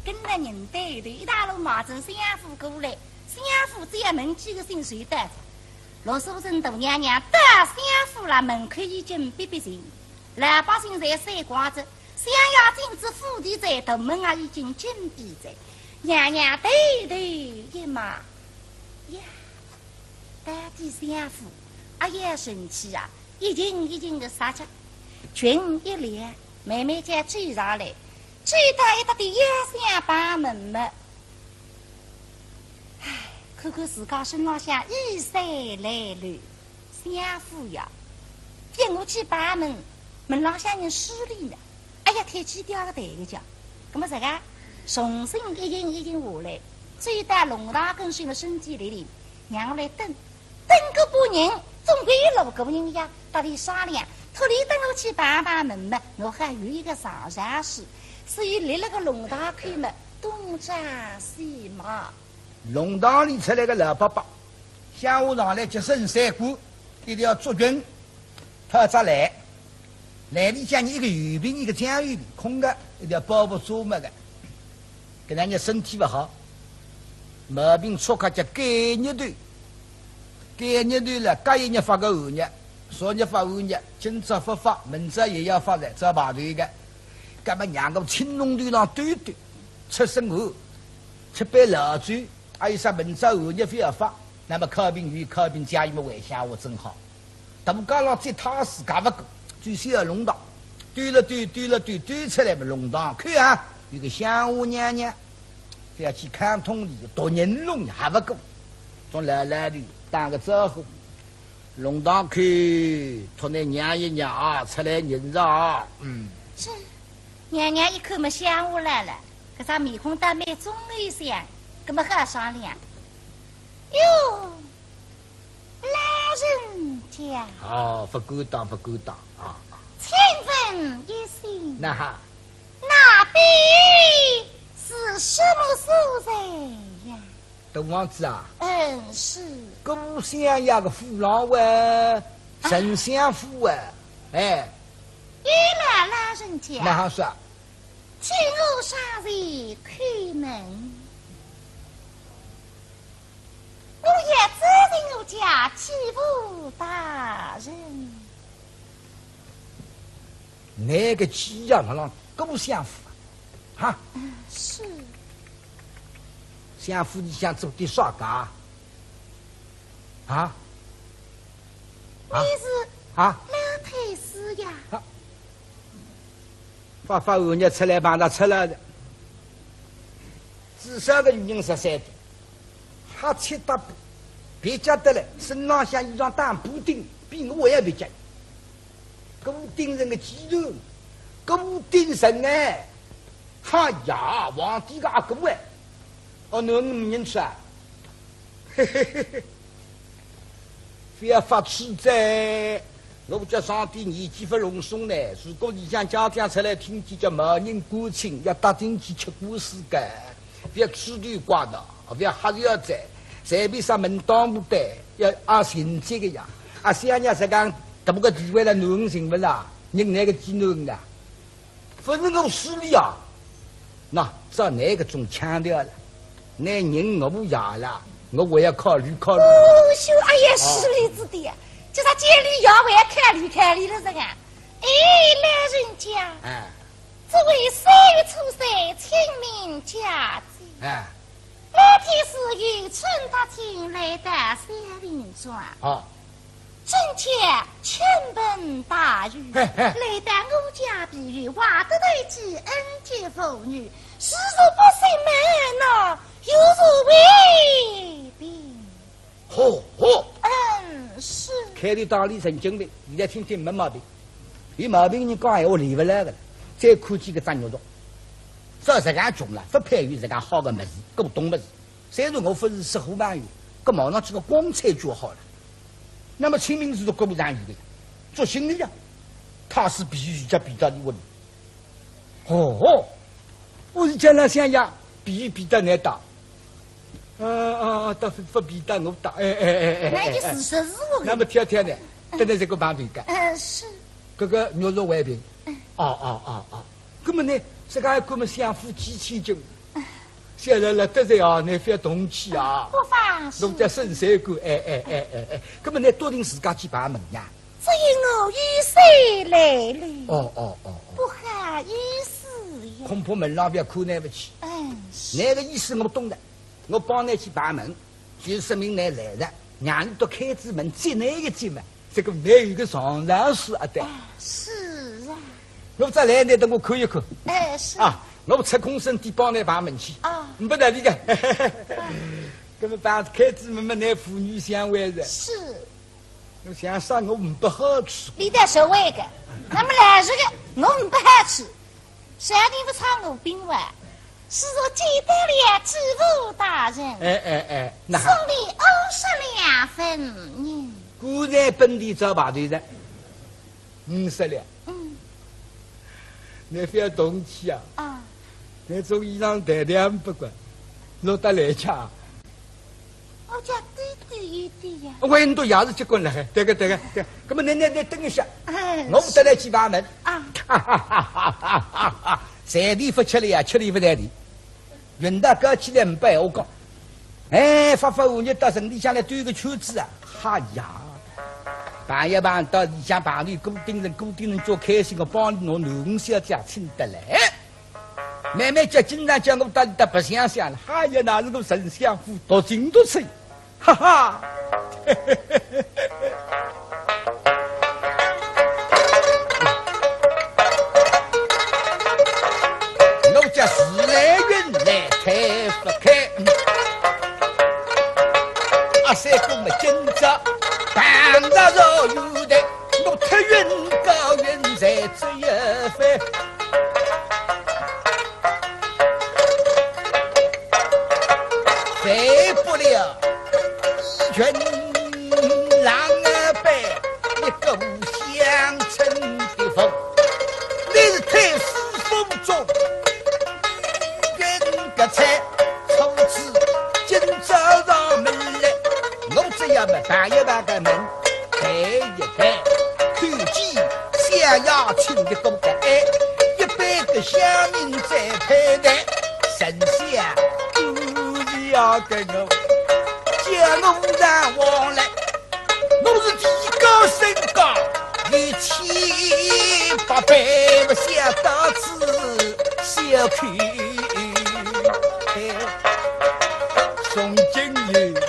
跟仔人对头，一大路望仔相府过来，相府只要问几个姓就到仔。陆素贞大娘娘到相府了，门口已经逼逼人，老百姓侪散光仔，想要进仔府里哉，大门啊已经紧闭哉。娘娘对头一望，呀，到底相府，哎呀，神气啊！ 一群一群个杀着，裙一撩，慢慢叫追上来，追到一搭的腰厢把门么。唉，看看自家身浪向衣衫褴褛，相府呀，踮下去把门，门浪向人势利呢。哎呀，铁枝吊个台个叫，葛么这个重新一群一群下来，追到弄堂跟首么身体里里，让我来等。 等个把人，总归有路过人呀，搭俚商量，托俚等我去碰碰门么，我还有一个上上书，所以立了个弄堂口么，东张西望。弄堂里出来个老伯伯，乡下上来接身三官，一条竹裙，套只篮，篮里向一个油瓶，一个酱油瓶，空个，一条包袱做么个。搿两日身体勿好，毛病初克叫肝热头， 肝热头了，隔一日发个寒热，昨日发寒热，今朝勿发，明朝也要发了，照排头个。葛么让我青龙头上兜兜，出身汗，吃杯老酒，还有啥明朝寒热勿要发，那么靠病与靠病加一么回乡下正好。大街浪接太师介勿过，最小弄堂，兜了兜，兜了兜，兜出来么弄堂口啊，有个乡下娘娘， 覅去看通俚，读人弄也勿过，总来来的打个招呼。弄堂口，托倷让一让啊，出来人哉啊。嗯。是，娘娘一看么乡下来了，搿张面孔倒蛮忠厚相，葛么好商量。哟， 老人家。哦，勿敢当，勿敢当啊。请问一声，那哈。那边是什么所在呀？大房子啊？嗯，是。姑相爷个府浪喂，丞相府喂，哎。有了，老人家。那哈说。请我上前叩门。 我也只是我家继父大人。那个寄呀，那让姑相府啊，哈？嗯，是。相府里向做点啥个啊？啊？啊？你是啊？老太师呀。啊？ 发发寒热出来碰着出来了。至少个女人十三岁，瞎七搭八，蹩脚得来，身浪向衣裳打补丁，比我还要蹩脚。补丁人个肌肉，补丁人哎，哈呀，皇帝个阿哥哎，哦，侬没认出啊？ 嘿嘿嘿嘿，覅发痴哉！我叫上帝年纪勿容松呢，如果里向家长出来听见叫冒认官亲，要搭进去吃官司个，覅痴头怪脑，覅瞎聊哉，随便啥门当户对，要按情节个呀。啊，像伲实梗大个地位了，囡儿寻勿啦？人那个几囡儿啊？勿是我势利啊！喏，照倷搿种腔调了，倷人我爷了，我还要考虑考虑。哦哟，哎呀，是哩子的呀，就说见俚爷还要考虑考虑了这个。哎，老人家，哎。这位三月初三清明佳节，哎。 老天师由春到今来到小林庄，啊。正巧倾盆大雨，嘿嘿。来到我家避雨，还得罪恩及父女，是若不信么，那有如为凭。嚯嚯！嗯，是。开头道理神经病，现在听听没毛病。有毛病人讲闲话连勿来个了，再看见搿只肉肉。 照实梗穷了，勿配有实梗好个物事，古董物事。虽然我勿是识货朋友，搿望上去个光彩就好了。那么清明是个过场有个呀，做生意呀，他是避雨就避到你屋里。哦，我是叫倷想呀，避雨避到倷搭。啊啊啊，倒勿，勿避到我搭，哎哎哎哎哎。那就是是我。那么挑挑呢，嗯。等等这个碰头个。嗯，是。搿个肉肉还平。嗯。哦哦哦哦。 搿么呢，自家还搿么相府几千金，想来了得罪啊，倷覅动气啊。不妨事。侬叫沈三官，哎哎哎哎哎，搿么倷笃定自家去碰门呀？只因我有事来了。哦哦哦哦。不好意思呀。恐怕门浪覅看倷勿起。嗯，是。倷个意思我懂了，我帮倷去碰门，就说明倷来了，让俚笃开仔门接倷一接嘛。 这个倷有个上上司啊，对。哎，是啊。我再来，倷等我看一看。哎，是。啊，我出空身体帮倷碰门去。啊。呒不道理个。搿么碰开仔门嘛，倷父女相会哉。是。我想啥，我呒不好处。俚倒是会个，那么来这个，我呒不好处。 小弟不差我兵法，是说见到了知府大人，哎哎哎，那送你五十两纹银。果然本地招牌头人，五十两。嗯。倷覅动气啊。啊。倷从衣裳袋袋里拨我，拿得来吃啊。 我家弟弟一弟呀。我印度也是结棍了，对个对个对个。那么你你你等一下，哎，我带来去把门。啊。随便不吃了呀，吃了不带的。运到高起来没白我讲。哎，发发五日到城里向来兜个圈子啊，哈呀，碰一碰到里向碰头顾鼎臣，顾鼎臣叫开心个帮侬弄小姐请得来。 妹妹叫经常叫我到里搭白相相了，哎呀，那是个丞相府多情多趣，哈哈。我叫时来运来推不开，阿三哥么今朝碰着着有的，我推运高运在这一番。 犯不了一群狼狈，一个乡村的风。你是太师府中一个才，从此今朝上门来，我只要么打一打个门。 抬一抬，看见小爷请的公个哎，一般个乡民在派台，丞相故意要跟我，叫我让往来，我是提高身价，一千八百不想到此小口哎，从今以后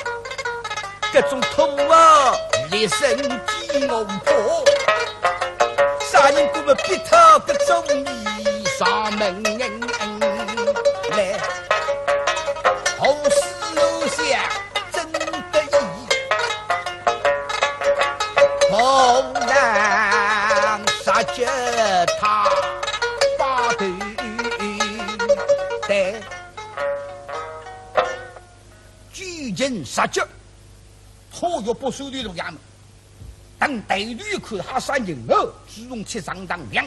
搿种土豪，立身见我怕，啥人敢么逼他搿种人上门来？何事楼下真得意，同人杀绝他把头戴。 九斤十斤，好，要不收的路样么。等抬头一看，吓煞人哦，朱红漆上当亮，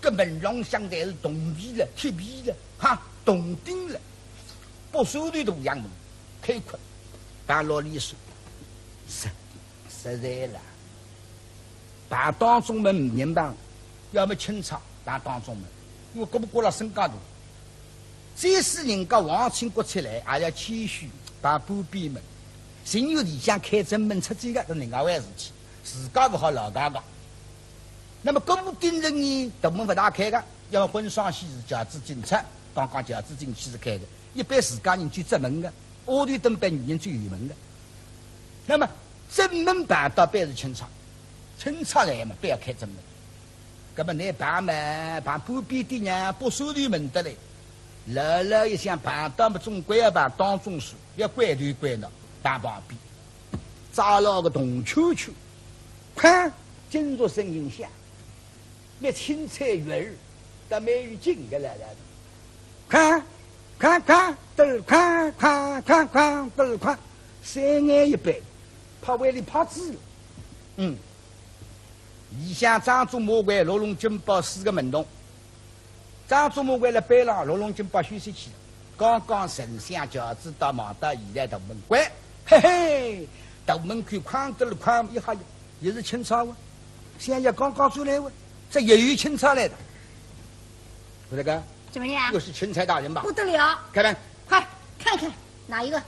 搿门浪向侪是铜皮了、铁皮了，哈，铜钉了，不收的路样么，开阔，半落里数，实，实在了。 碰当中门人碰，要么钦差碰当中门，因为搿么过了身家大。虽是人家皇亲国戚来，也要谦虚，帮半边门。情愿里向开正门出去个，是另外回事体，自家勿好老嘎嘎。那么顾鼎臣呢，大门勿大开个，要么婚丧喜事、轿子进出，刚刚轿子进去是开个，一般自家人最正门个，丫头等班女人最后门个。那么正门碰到板是钦差，钦差来嘛，板要开正门。 搿么倷碰嘛，碰半边点呢，勿算头门得来。老老一向碰到么总归要碰当中数，要关头关脑，碰旁边。扎牢个铜圈圈，哐，金属声音响，蛮清脆悦耳，倒蛮有劲个来了。哐，哐，哐，嘚儿哐，哐，哐，哐，嘚儿哐，三眼一板，拍胃里拍子了。嗯。 里向张忠、马喈、陆龙、金宝四个门童。张忠、马喈辣班浪，陆龙、金宝休息去了。刚刚丞相轿子到，望到现在大门关，嘿嘿，大门口哐嘚儿哐一下，也是钦差哇，相爷刚刚转来哇，这也有钦差来的。不是个，怎么样？又是钦差大人吧？不得了！开门。快看看，哪一个？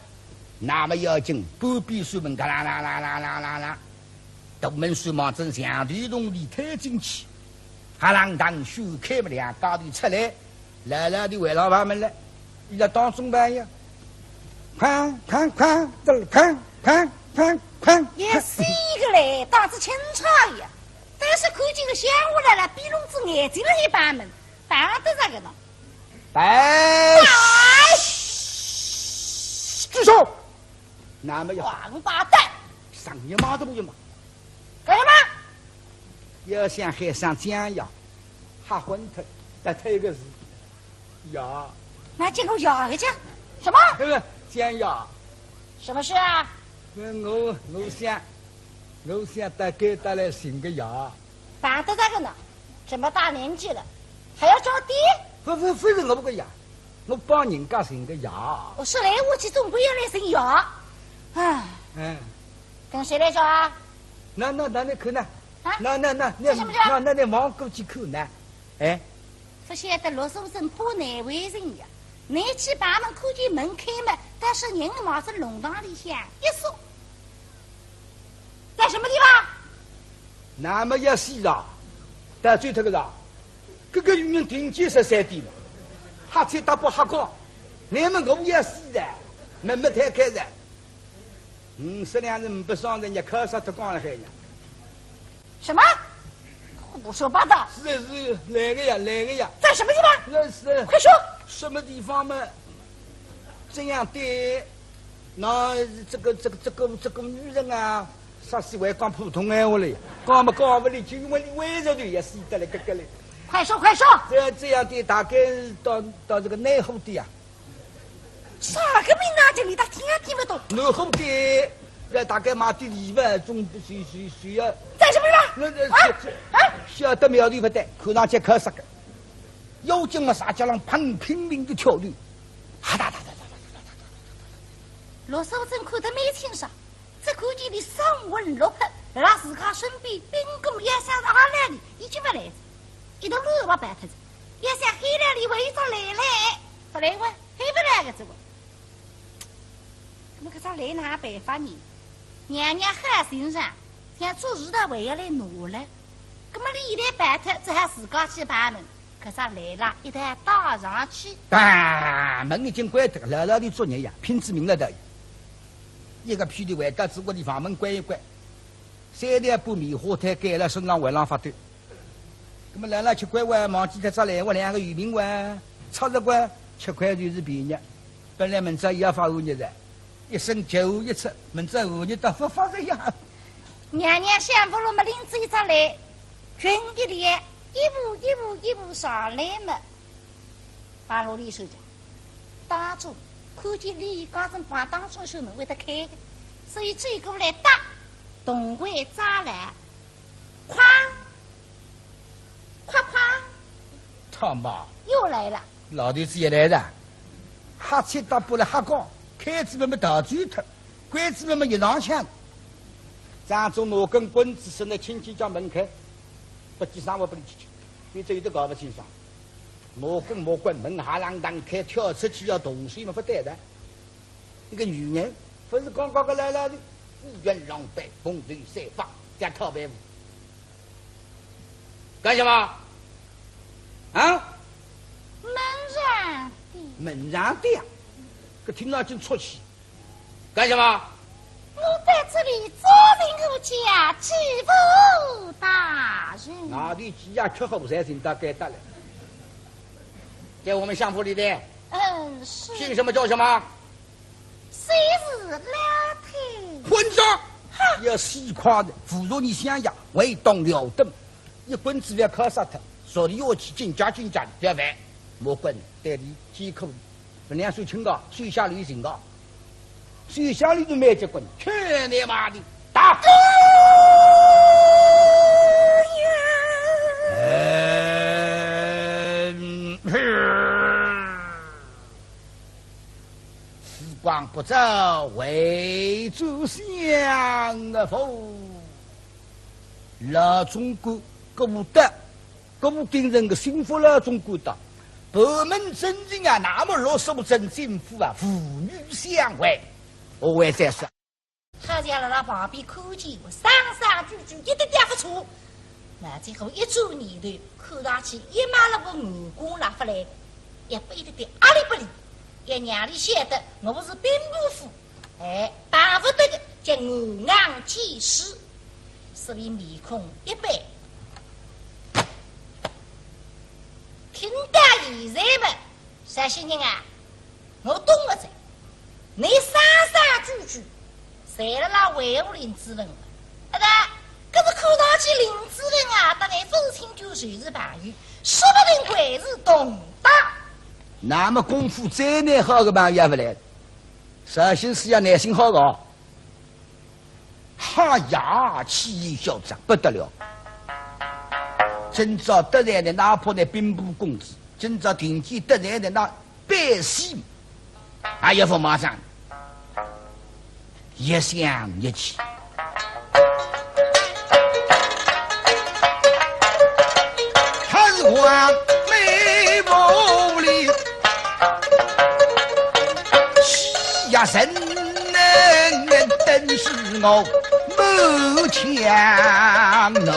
那么要紧，半边扇门嘎啦啦啦啦啦啦啦， 大门扇望准墙头洞里推进去，哈啷当掀开么两家头出来，老老头回上房门来，伊拉当中班呀，哐，哐，哐，嘚儿哐，哐，哐，哐，也是一个嘞，当仔钦差呀。但是看见个相爷来了，闭拢仔眼睛了一旁门，碰得着个呢。哎，哎，住手！ 那么要王八蛋！上你妈的不行吗？干什么？要想喊声江爷，吓昏脱，再推个字，爷。那结果爷个讲什么？这个江爷。什么事啊？那我，我想，我想到该搭来寻个爷。 碰得着个呢，这么大年纪了，还要叫爹？不，不，不是我个爷，我帮人家寻个爷。我说来我去，总归要来寻爷。唉，嗯。跟谁来找啊？那，那，那，那可呢？啊？那，那，那，那，这什么叫？那，那，那望过去看呢？哎。不晓得陆素贞怕难为情呀，你去把门看见门开么，但是人望仔弄堂里向一缩。 在什么地方？那么要死啊！到最头个啦，搿个女人听见十三点了，瞎七搭八瞎讲，那么我要死了，门没推开了。嗯，实两人不上人家考察的讲了海呀。什么？胡说八道！是的，是的，来个呀，来个呀。在什么地方？那是快说！什么地方嘛？这样的。 那这个，这个，这个，这个女人啊，啥时会讲普通闲话嘞？讲么讲勿来，就因为你为着的也死得了个个嘞。快说，快说！这样，这样的大概到，到这个南湖的呀。啥个名堂叫你他听也听不懂。南湖的，那大概买点礼物，总是，是，是要在什么地方？那，那，啊？是，是，啊？晓得苗头不得，看上去可杀个。 要紧么，啥叫人砰，拼命的跳动，哈哒哒哒哒哒哒哒哒哒哒。陆素贞看得蛮清爽，只看见伊生龙活虎，辣自家身边，兵工也像是阿来的，已经勿来了，一头乱麻白脱子，也像喊来伊为啥来嘞，勿来哇，喊勿来个这个。 那么搿只来哪办法呢？娘娘好心肠，想做事的还要来拿了。那么伊现在办脱，只好自家去办门，搿只来啦，一道带上去。啊，门已经关脱，老老头作孽呀，拼仔命了的。一个屁股回到自家的房门关一关，三两把棉花胎盖了身上，还浪发抖。 那么老老吃亏哇，忘记脱只来哇，两个有名哇，差着关，吃亏就是便宜。本来明朝也要发寒热的，一声九一出，明朝寒热倒勿发热呀。娘娘想勿落么拎仔一只来，裙一撩，一步一步一步上来么，把罗里手讲，当中看见里刚正旁当中手门会得开的，所以走过来搭，动会扎来。 哐，哐哐，他妈，又来了。老头子也来了，瞎七搭八了瞎讲，开仔门么逃走脱，关仔门么一上抢。张忠拿根棍子伸得轻轻叫门开，不吱声，我不能进去，你这有点搞不清爽。马滚马滚，门哈啷当开，跳出去要动手嘛，勿对的。一个女人，勿是刚刚个来了的，衣衫狼狈，蓬头散发，在讨饭碗。干什么？啊？门上的。门上的呀？搿听上去出气。 干什么？我在这里招请我家继父大人。外头几家吃好才寻到该搭来。在我们相府里的？嗯，是。姓什么叫什么？谁是老太？混账！哈！要死快的，侮辱你相爷，唯当了得。一棍子要敲杀他，说你要去进家进家的，不要烦。莫管，对你饥渴 分两手轻个，手下留情个，手下留情蛮结棍，去你妈的，打！嗯，时光不早，回转相府。老总管顾德 顾鼎臣个心腹老总管道，盘问真情啊，那么老实真政府啊，父女相会，我会再说。好像辣辣旁边看见，声声句句一点点勿错。那最后一转念头，看上去一马辣个武功拉勿来，也拨一点点压力拨俚，要让俚晓得我是兵部府 哎，巴勿得个叫我硬见识，所以面孔一板。听到现在嘛，绍兴人啊，我懂了哉。你声声句句，侪辣辣维护林子文了。啊，搿是看上去林子文啊，搭你勿是亲眷就是朋友，说不定还是同党。那么功夫再难好个朋友也勿来。 绍兴师爷耐心好个哦。哈呀，气焰嚣张不得了。今朝得罪的哪怕那兵部公子，今朝听见得罪的那百姓，还要勿马上。一想一气， 他是黄梅府里欺压人，等是我满腔怒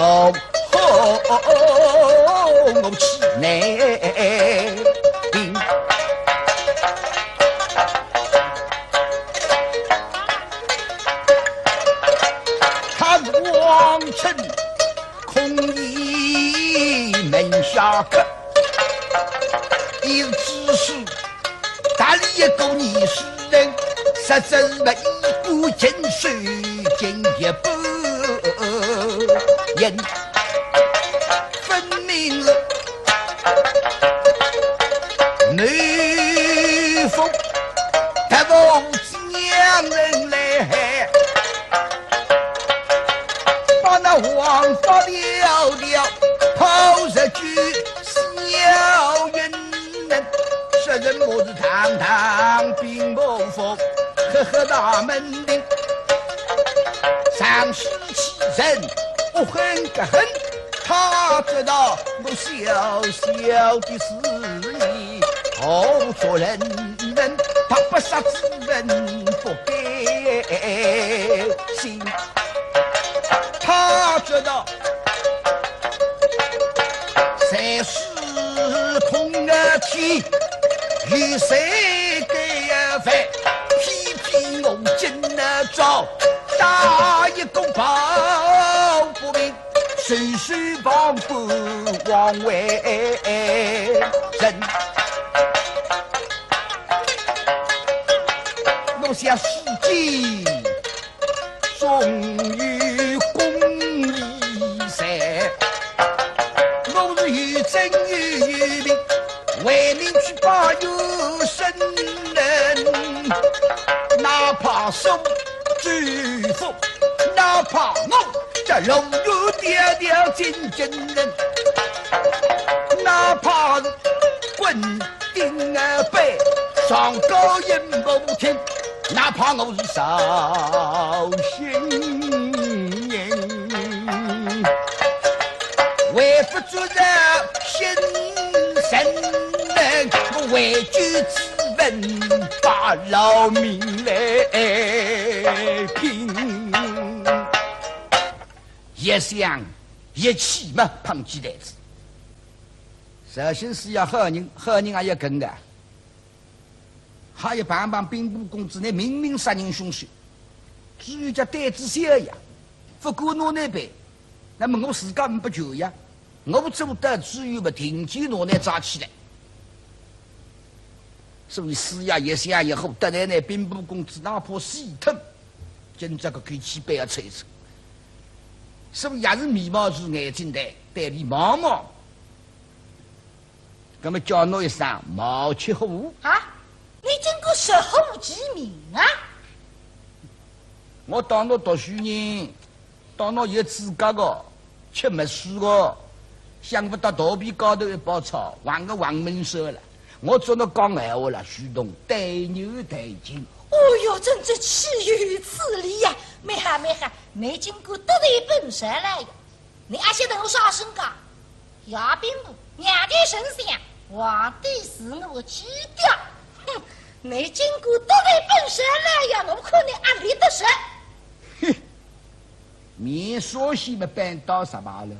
火，我气难平。 他王臣孔乙门下客，一直是大理一个艺术人，实则是一个禽兽，进一步人分明是 内府特务将人来害，把那王法条条抛入去，小人人，说人我是堂堂兵部府，赫赫大门庭，上书 欺人，我恨个很。他知道我小小的事意，何足人人，他不杀之恩不该心。他知道谁是通啊天，与谁该啊犯，偏偏我今啊朝，打一个抱不平， 谁是旁观王位人。我想世间终有公义在，我是有真有名，为民去把有生人，哪怕受 祝福，哪怕我这龙游貂貂进京城，哪怕是滚顶啊背，上高音不听，哪怕我是绍兴人，为父做人先生。为救子文，把老命来拼。一想一气嘛，碰起担子。绍兴师爷好人，好人也要跟个。还要碰碰兵部公子，你明明杀人凶手，只有叫担子小呀，勿够拿你办，那么我自家呒不救呀。 我做得只有么定期拿你抓起来。所以师爷一想也好，得来呢兵部公子哪怕死脱，今朝搿口气板要抽出。所以也是眉毛竖眼睛的，对伊望望。那么叫侬一声毛七虎。啊？你竟敢直呼其名啊？我当侬读书人， 当侬有资格个，吃墨水个，想勿到肚皮高头一包草，横个横门首了。我做侬讲闲话了，许东对牛弹琴。哦哟，真正岂有此理呀！蛮好蛮好，你竟敢得罪本少爷呀！你阿晓得我啥身价？ 爷兵部，娘的丞相，皇帝是我基调。哼，你竟敢得罪本少爷呀，我看你阿立得实。哼，面说些么板到啥罢了，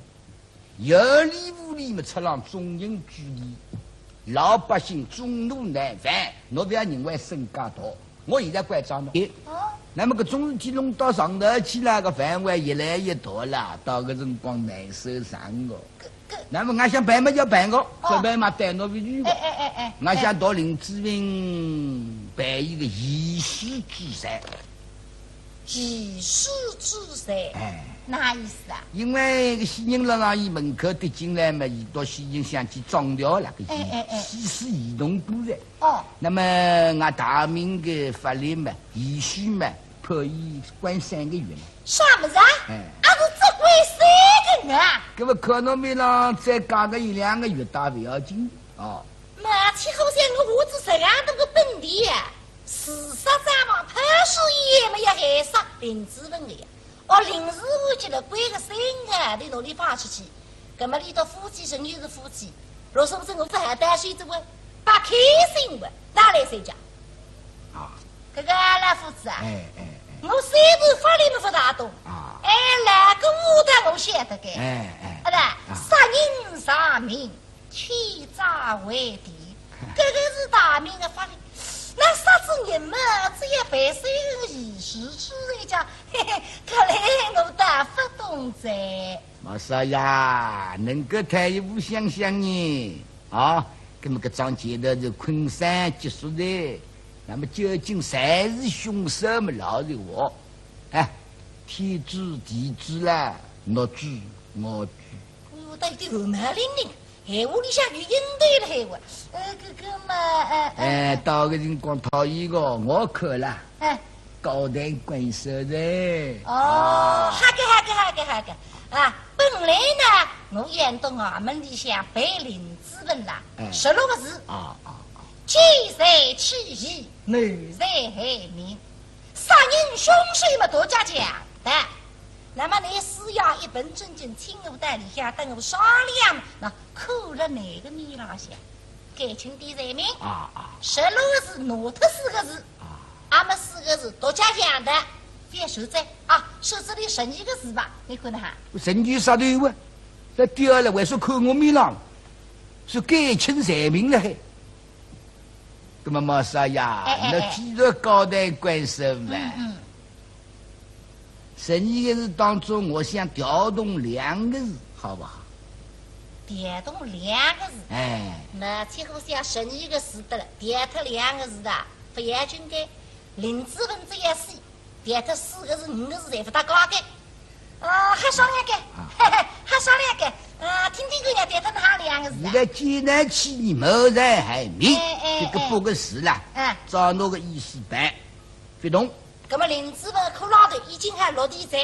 有理无理么出浪众人之地，老百姓众怒难犯，侬勿要认为身价大。 我现在关照侬。哎，哦。那么搿种事体弄到上头去了，搿范围越来越大了，到搿辰光难收场个。搿，搿，那么我想办嘛要办个，哦。搿办嘛对侬勿住个。哎，哎，哎，哎。我想到林子文办一个移师之罪。移师之罪？哎。哪意思啊？因为搿死人辣辣伊门口跌进来嘛，伊到死人想去装掉了，搿哎，哎，哎。移，移师移动过来。 哦。那么俺大明个法律嘛，移师嘛，判伊关三个月嘛。啥物事啊？哎。啊，是只关三个月啊？搿么可能没了，再加个一两个月倒勿要紧哦。毛七虎想我花仔实梗大个本钿啊，自杀账房判死也没有害死林子文个呀。 哦，临时我觉得关个三个号头拿伊放出去，葛么伊搭夫妻仍旧是夫妻，若是勿是我勿好担心，这个勿开心个，哪来三家？啊。搿个老夫子啊，哎，哎，哎。我虽然法律没法大懂，啊。哎，哪个我倒我晓得个。哎，哎。啊，对，啊。杀人偿命， 欠债还田，搿个是大明个法律。那杀仔人嘛，只要赔三个移师之罪讲，嘿嘿，搿来我倒勿懂哉。毛少爷，能够退一步想想呢？啊，搿么搿桩事体是昆山结束哉，那么究竟谁是凶手么？老实话，哎，天知地知啦，侬知我知。我到底有毛病呢？ 闲话里向有应对了闲话。呃，搿个嘛，呃，呃，哎，到个辰光讨一个，我看了，哎。高抬贵手哉。哦，啊。好个，好个，好个，好个。啊，本来呢，我演到衙门里向陪林子文啦，哎。十六个字。啊，啊，啊。见财起意，谋财害命。 杀人凶手么大家讲的。那么你师爷一本正经请我到里向搭我商量，那看了哪个面浪向，改轻点罪名，啊，啊。十六个字拿脱四个字，啊。那么四个字大家讲的，覅受罪啊，说这里十二个字吧，你看哈。十二杀头啊，这第二了，为啥看我面浪？是改轻罪名了嘿。 那么毛少爷，哎，哎，哎。那既然高抬贵手嘛，嗯，嗯。十二个字当中，我想调动两个字，好不好？调动两个字？哎。那几乎像十二个字得了，调脱两个字的，勿要紧个。林子文这样死， 调脱四个字、五个字侪勿搭界个。哦，还商量个，啊。还商量个，啊，听听看呀，调脱哪两个字啊？现在既然起你谋财害命，哎，哎，这个八个字啦，哎。照侬个意思办，勿动。葛么林子文骷髅头已经还落地哉，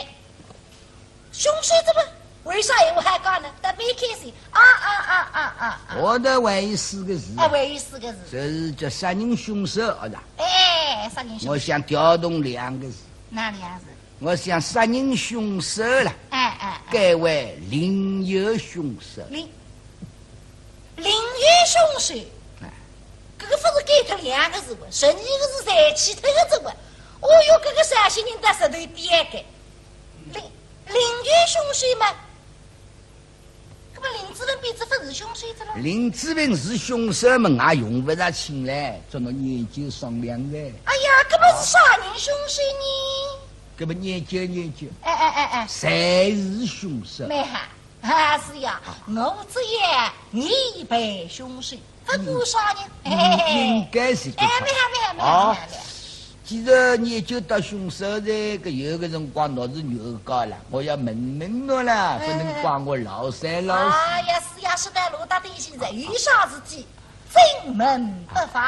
凶手怎么为啥闲话还讲呢？倒蛮开心。啊，啊，啊，啊，啊，啊。我的还有四个字啊。啊，还有四个字。就是叫杀人凶手，好的。哎，杀人凶手。我想调动两个字。哪两个字？我想杀人凶手了，哎，哎，哎。改为另有凶手。另，另有凶手。哎。搿个勿是改脱两个字哇，十二个字侪去脱个字哇。哦哟，搿个绍兴人倒实头点个。林，林九凶手嘛，搿么林子文变仔勿是凶手哉咯？林子文是凶手嘛，也用勿着请来，做倷研究商量噻。哎呀，搿么是啥人凶手呢？搿么研究研究，哎哎哎哎，谁是凶手？蛮好。 啊，是呀，我只要疑犯凶手，勿管啥人，嗯，嘿嘿嘿。应该是搿个。哎，蛮好，蛮好，蛮好，啊，蛮好，蛮好。既然研究到凶手哉，搿有个辰光倷是原告了，我要问问倷了，哎，勿能怪我老三老四。哎呀，是呀，是的，罗大弟现在有啥事体，尽问不妨。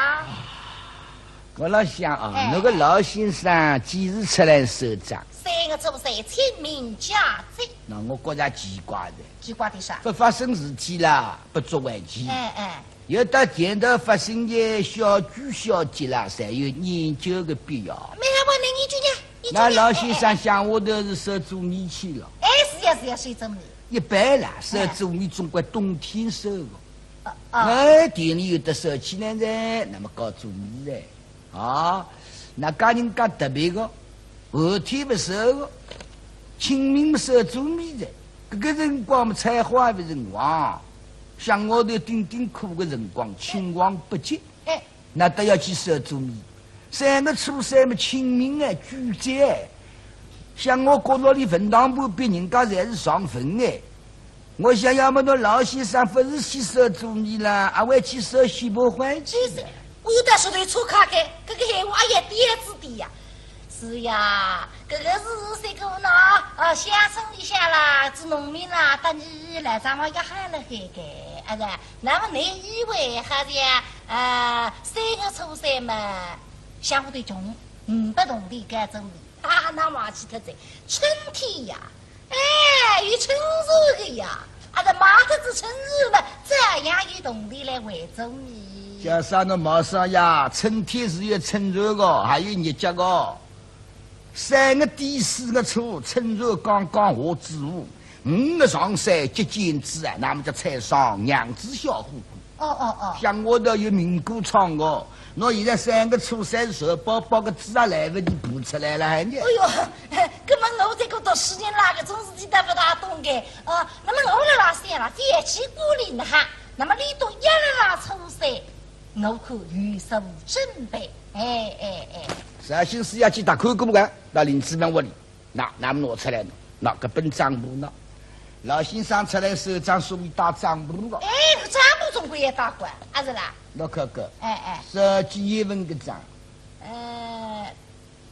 我辣想啊，哎，倷个老先生几时出来收账？三月初三清明佳节。 喏，我觉着奇怪哉。奇怪点啥？勿发生事体啦，勿足为奇。哎哎。要到前头发生个小鬼小节啦，才有研究个必要。蛮好，倷研究呢，研究呢。倷老先生乡下头是收租米去了？哎，是呀是呀，收租米。一般啦，收租米总归冬天收个。哦哦。哎，田里有得收起来哉，那么搞租米哉。 啊，倷家人家特别个，寒天勿收个，清明勿收租米哉。搿个辰光嘛，采花个辰光，乡下头顶顶苦个辰光，青黄不接，哎，倷倒要去收租米。三月初三嘛，清明哎，鬼节哎，乡下角落里坟堂旁边人家侪是上坟哎。 我想要么倷老先生勿是去收租米啦，还会去收西北欢喜。就是，我有点舌头错开个，搿个闲话，哎呀，点子的呀。是呀，搿个是啥个呢？啊，乡村里向啦，做农民啦，搭倷老丈母要喊了海个，啊是，那么倷以为好像，呃，三月初三嘛，乡下头穷，呒不铜钿该种米，哈哈，那么去脱哉，春天呀， 哎，有春蚕个呀，阿拉卖脱仔春蚕嘛，照样有铜钿来还租米。叫啥倷卖啥呀？春天是有春蚕个，还有日脚个。三月底四月初，春蚕刚刚下子窝，五月上山结茧子啊，那么叫采桑，养仔小伙。 哦哦哦。乡下头有名歌唱个，倷现在三月初三瘦包包个子也来勿及爬出来了，还呢。哎哟，搿么我这个读书人啦，搿种事体侪勿大懂个。哦，那么我辣辣想了，天气过冷了哈，那么倷笃一日啦初三，我看有啥准备？哎哎哎。绍兴师爷去搭看过个，到林子文屋里。 喏，那么拿出来喏，喏，搿本账簿喏，老先生出来收账，所以带账簿个。哎，搿账簿总归要带个，阿是啦？喏，看看。哎哎。是几月份个账？呃，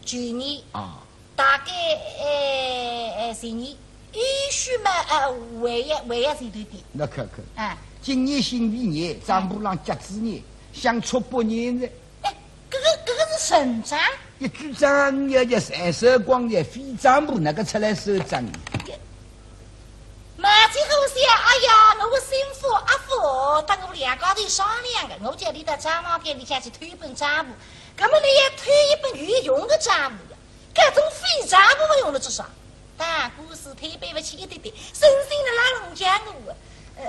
去年。啊。大概，哎哎，前年，也许嘛，呃，还要，还要前头点。喏，看看。哎。今年辛未年，账簿浪甲子年，相差八年哉。 哎，搿个，搿个是存账？一转账要叫三手光的非账簿，哪个出来收账？马金虎想，哎呀，我个心腹阿福，搭我两家头商量个，我叫伊到账房间里向去偷一本账簿，搿么倷要偷一本有用个账簿呀，搿种废账簿么用得着啥？打官司推扳勿起一点点，省心了拉弄僵我。呃，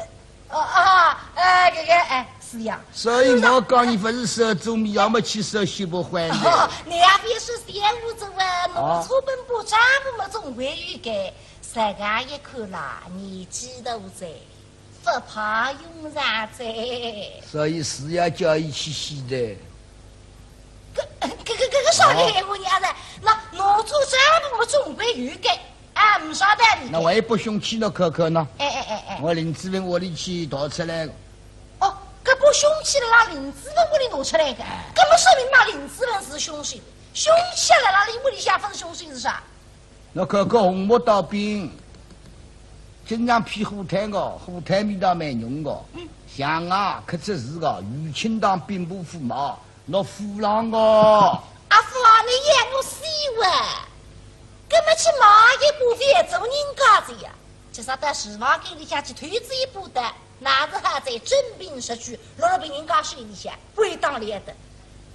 哦，哦，呃，搿个，哎，是呀。所以我讲，倷勿是收租米，要么去收西北欢喜。哦，倷也覅说闲话哉啊，啊。倷出本簿账簿么总归有个，实梗一看啦，年纪大哉，勿派用场哉。所以是要叫伊去洗的。 搿，搿，搿，搿个啥个闲话呀？哦。那拿出账簿么总归有个，啊，呒啥道理个。那我也勿凶器倷看看喏。哎，哎，哎，哎。我林子文屋里去盗出来个。哦，搿把凶器辣林子文屋里拿出来个，哎。搿么说明嘛，林子文是凶手。凶器辣辣伊屋里向勿是凶手是啥？ 倷看看红木刀柄，经常劈火炭个，火炭味道蛮浓个。嗯。象牙刻出字个，余庆堂兵部府买，倷府浪个。阿福啊，倷要我死哇？搿么去买一把饭做人家子呀？今朝到厨房间里向去偷仔一把刀， 乃是好在真凭实据，落了别人家手里向，归当了得。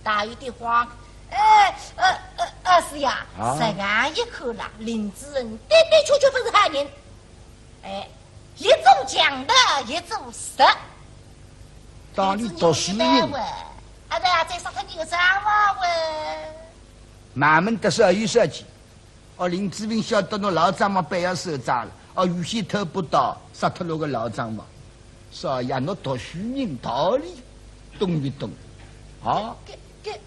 大有点慌。哎，呃，呃，呃，是呀，啊。实梗一看啦，林子文的的确确勿是好人。哎，一做强盗，一做贼。当你读书人。林子文一般哇。阿对啊，再杀脱倷个账房喂。慢慢的说，有说起。哦，林子文晓得倷老账房板要收账了，哦，预先偷把刀，杀脱倷个老账房。少爷，倷读书人道理懂不懂？啊？搿，搿，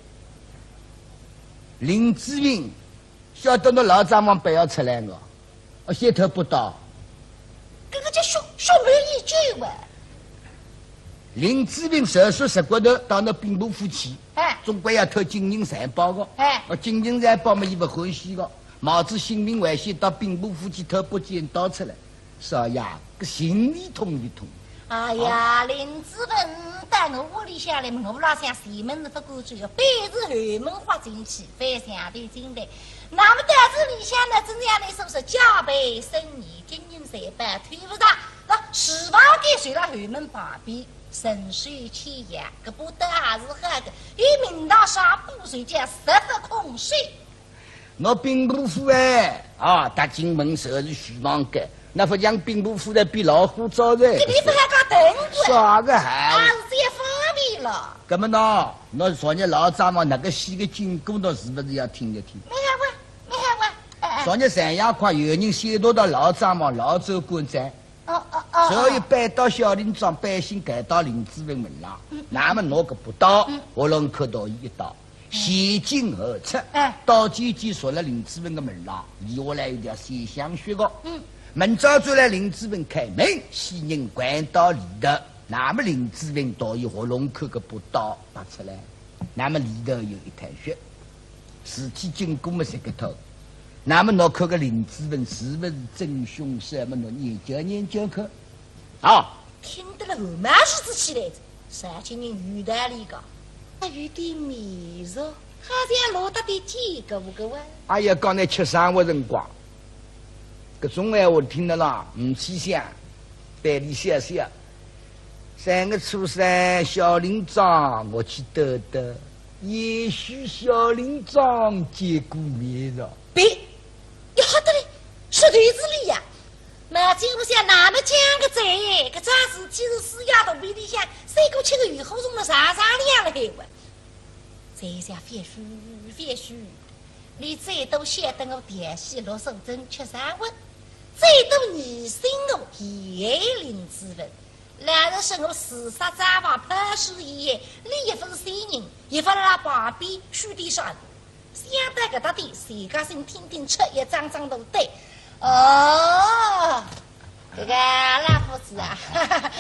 林子文 晓得倷老账房板要出来个，哦，先偷把刀。搿个叫血，血满衣袖啊。林子文实说实骨头，到倷兵部府去，哎。总归要偷金银财宝个。哎。哦，金银财宝嘛，伊勿欢喜个，冒仔性命危险到兵部府去偷把尖刀出来。 少爷，搿心里痛一痛。哎呀，啊。林子文到我屋里向来，我老想前门是勿敢走，要背仔后门滑进去，翻墙头进来。那么到仔里向呢，真像倷所说，戒备森严，金银财宝偷勿着，那厨房间就辣后门旁边，顺手牵羊，搿把刀还是好个，有名堂上把手，叫十不空手。 倷兵部府哎，啊，踏进门就是厨房间，倷勿像兵部府的比老虎灶台。搿地方还讲等过。啥个还？啊，是这方面了。搿么喏，倷昨日老账房哪个死个经过，倷是勿是要听一听？没有啊，没有啊，哎，哎。昨日深夜快有人先到到老账房老走官站， 哦，哦，哦，所以哦。搬到小林庄，百姓赶到林子文门浪，嗯。那么拿搿把刀，嗯。喉咙口刀一刀，嗯。前进后出，哎。刀尖尖戳了林子文个门浪，留下来一条鲜香血个。嗯。明朝转来林子文开门，死人关到里头，那么林子文倒有喉咙口搿把刀拔出来，那么里头有一滩血。 事体经过么是搿套，那么倷看搿林子文是勿是真凶手么，倷研究研究看。啊，听得了汗毛竖仔起来，绍兴人有道理个，还有点面熟，好像落得点见过个哇。哎呀，刚才吃生活辰光，搿种闲话听得啦，唔去想，板里笑笑。三月初三，小林庄我去兜兜。 也许小林庄见过面哉。别，要好得嘞，说对子哩呀。毛金屋想那么讲个哉，搿桩事体是四爷肚皮里向，三个吃个鱼火虫么上上两了海哇。这下别说，别说，你最多晓得我调戏陆素贞吃生活，最多疑心我陷害林子文。 老实说我自杀账房拍死以后，你一分死人，一分辣旁边虚点啥个。想到搿搭点，自家先听听出一张张头对。哦，搿个老夫子啊，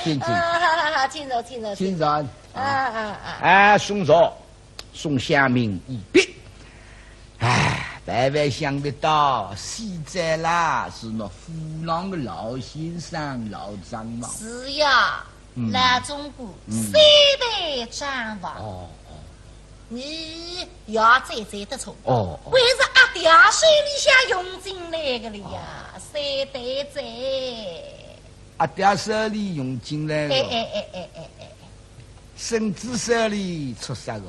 请，请。啊，请坐，请坐，请坐。啊，啊，啊。哎，送茶。 送香茗一毕。哎，万万想勿到，死者啦，是倷府浪个老先生、老账房。是呀，嗯。老总管，嗯。三代账房。哦，哦。你也猜猜得出，哦，哦。还是阿爹手里向用进来个了呀，哦。三代哉。阿爹手里用进来个。哎，哎，哎。 孙子手里出杀个。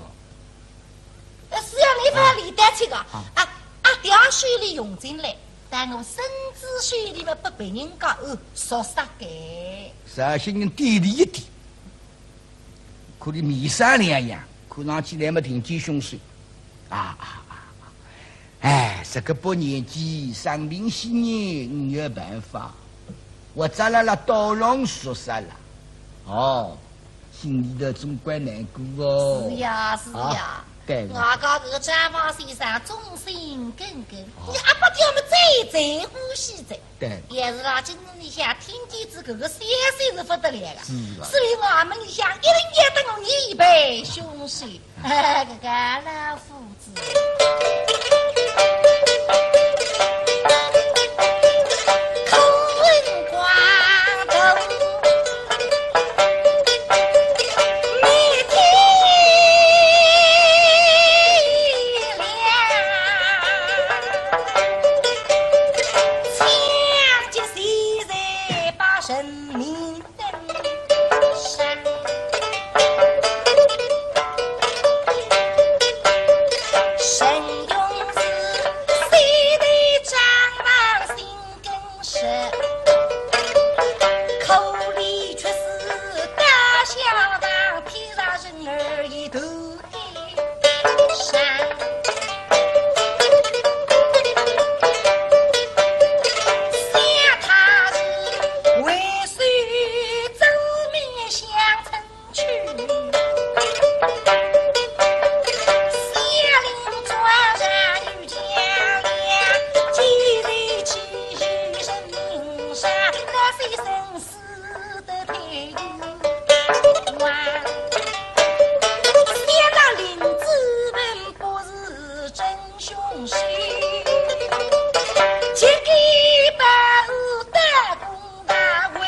呃，是呀，你勿要理得去个。啊。啊，阿爹手里用进来，但我孙子手里嘛，拨别人家哦，说杀个。绍兴人点头一点，看伊面色两样，看上去来么挺见凶手。啊，啊，啊，啊。 哎，这个把年纪生病些年，呒办法，我咋啦啦刀郎说啥啦？哦，心里头总怪难过哦。是呀，是呀。啊，对。我讲搿个账房先生忠心耿耿，哦。你阿伯爹么最最欢喜哉。 对。也是啦，今日里向听见仔搿个消息是勿得了个，是啊。所以衙门里向一定要等我严办凶手，搿个老夫子。可恨光头，每天亮。 抢劫谁人把人命等杀？凶手，这个把我打工的为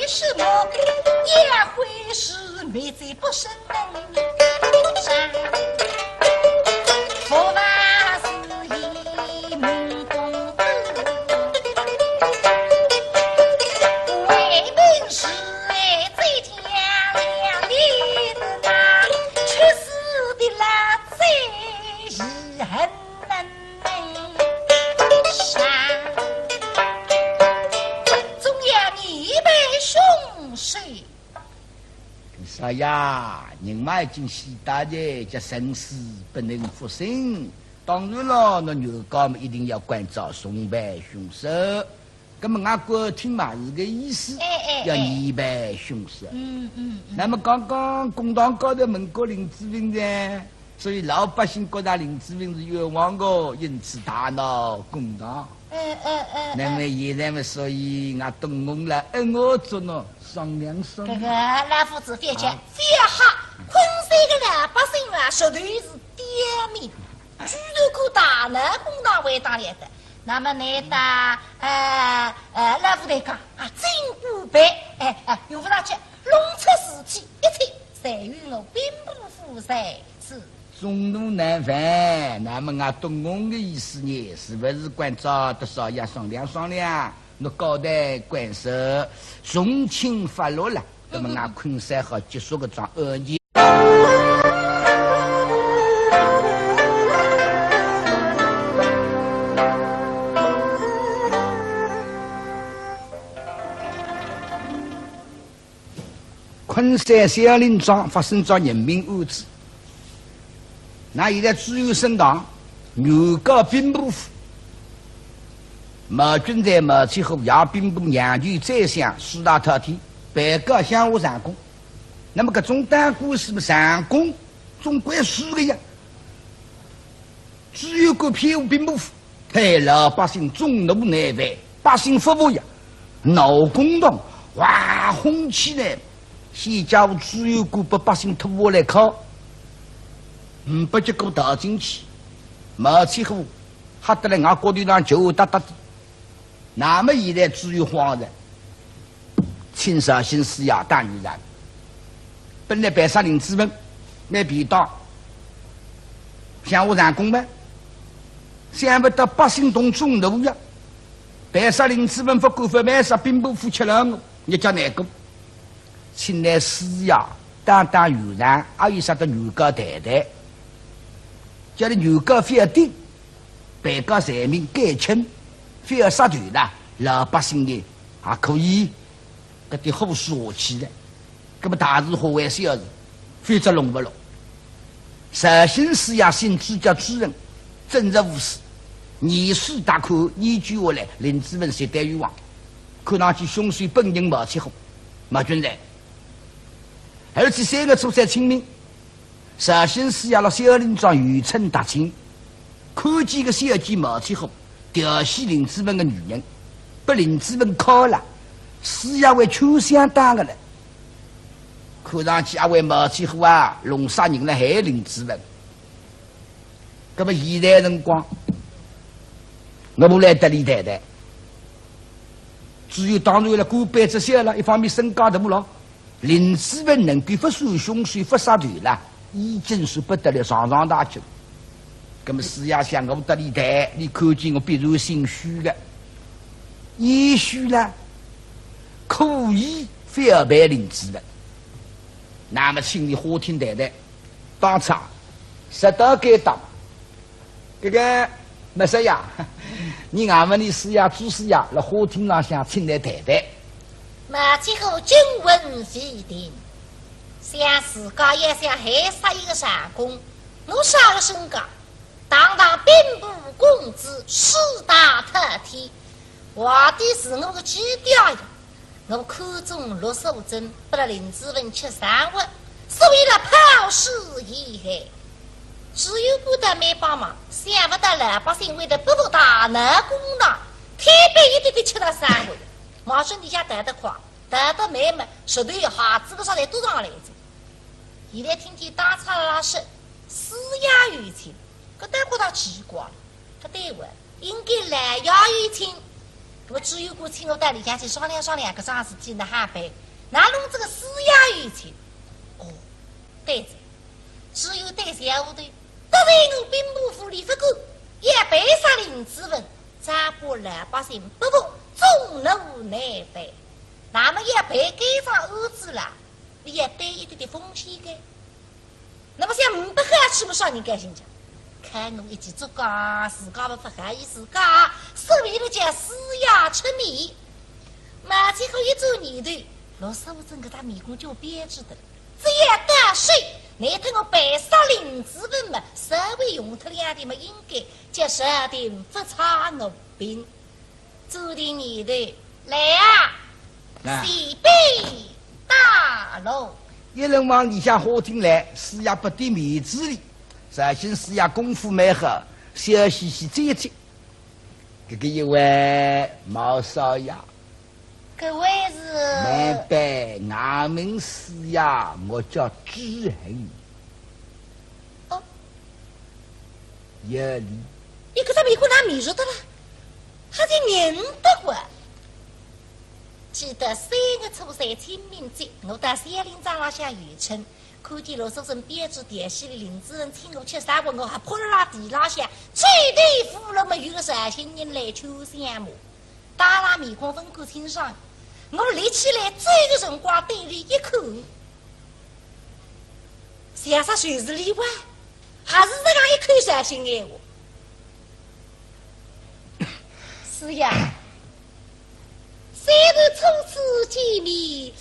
什么也会是没罪不生呢？不怕是一命公公，为民除害最强的那，去死的那最遗恨。 总要明白凶手。少爷，人嘛已经死脱了，叫生死不能复生。当然了，那原告嘛一定要关照重判凶手。 那么外国听嘛是个意思，哎，哎，要严办凶手。嗯，嗯，嗯。那么刚刚公堂高头问过林子文的，所以老百姓觉得林子文是冤枉的，因此大闹公堂。哎，哎，哎，哎。那么现在嘛，所以我懂翁了，哎，我做喏，商量商量。这个老夫子覅急，啊。覅吓，昆山个老百姓啊，绝对是刁民，居然敢大闹公堂，为当然的。 那么你搭，呃，呃，老夫子讲，啊，真过分，哎，哎，用不着急，弄出事体，一切侪由我兵部府在此。众怒难犯，那么我懂翁的意思呢，是不是关照搭少爷商量商量，那交代官司从轻发落了，那么我昆山好结束搿桩案件。 昆山小林庄发生桩人命案子，那现在知县升堂，原告兵部府，毛俊才、毛七虎、杨兵部、杨局、宰相四大太监，被告乡下长工。 那么搿种打官司嘛，长工总归输个呀。知县官偏护兵部府，害老百姓众怒难犯，百姓勿服呀，闹公堂，哇，哄起来，先叫知县官拨百姓拖下来敲，呒不结果逃进去，毛七虎吓得来，外骨头浪球哒哒的。 那么现在知县慌了，请绍兴师爷打圆场。本来办杀林子文，蛮便当，乡下长工嘛，想不到百姓动众怒呀，办杀林子文勿管，勿办杀兵部府吃了我，日脚难过。 请来师爷打打圆场，还有啥个原告谈谈。叫伊原告覅顶，被告罪名减轻，覅杀头啦，老百姓呢还可以搿点好受气了。搿么大事化为小事，否则弄勿落。绍兴师爷姓朱叫朱仁，正直无私，严肃大看，研究下来，林子文绝对冤枉，看上去凶手本人毛七虎，毛俊才。 而且三月初三清明，绍兴师爷辣小林庄游春踏青，看见个小姐毛七虎调戏林子文个女人，拨林子文敲了，师爷还劝相打个了。看上去阿为毛七虎啊，弄杀人了害林子文。 搿么现在辰光，我勿来搭伊谈谈。知县当然了，官拜只小了，一方面身价大了，林子文能够勿算凶手，勿杀头啦，已经是不得了，上上大吉。搿么师爷想，我搭伊谈，伊看见我必然心虚个，也许啦，可以翻盘林子文。那么请伊花厅谈谈。 当差，说到该档，搿个毛师爷，你俺们的师爷、朱师爷辣花厅浪向请来谈谈。毛七虎惊魂未定，想自家也想害杀一个长工，我啥个身价？堂堂兵部公子，四大太监，皇帝是我个基调呀。 我看中陆素贞，拨了林子文吃生活，所以了抛尸遗骸。知县官倒蛮帮忙，想勿到老百姓为得不服大闹公堂，偏偏一点点吃到生活。毛兄弟家逃得快，逃得慢么，实头有孩子个啥侪多上来着。现在听见当差拉说，师爷有请，搿倒觉得奇怪了。勿对哇，应该老爷有请。搿么朱由檢请我到里向去商量商量搿桩事体哪哈办？哪弄这个师爷有请？哦，对哉，朱由对小丫头，得罪我兵部府理勿过，要赔杀林子文，只怕老百姓不服，众怒难犯。那么要赔搿桩案子啦，你要担一点点风险个。 那么想呒不好处么啥人高兴讲？看我一记竹篙，自家勿好意思讲，所以呢叫师爷出面。毛七虎一转念头，陆素贞搿张面孔就标致得了，只要到手，难脱我赔杀林子文么，稍微用脱两钿么，应该叫朝廷勿差我兵。 做点念头，来啊，来。随便打喽。一人往里向花厅来，师爷拨点面子哩，绍兴师爷功夫蛮好，笑嘻嘻站起。搿个一位毛少爷，搿位是？慢板衙门师爷，我叫朱恒。哦， 有理。伊搿只面孔哪面熟得啦？还是认得个。记得三月初三清明节，我到小林庄浪向游春，看见陆素贞标致调戏了林子文，请我吃啥个，我还扑辣辣地浪向，吹头扶了么有个绍兴人来求相骂。 当然面孔勿敢清爽，我立起来走个辰光对伊一看，像煞就是伊哇，还是搿样一口绍兴闲话。师爷，虽然初次见面，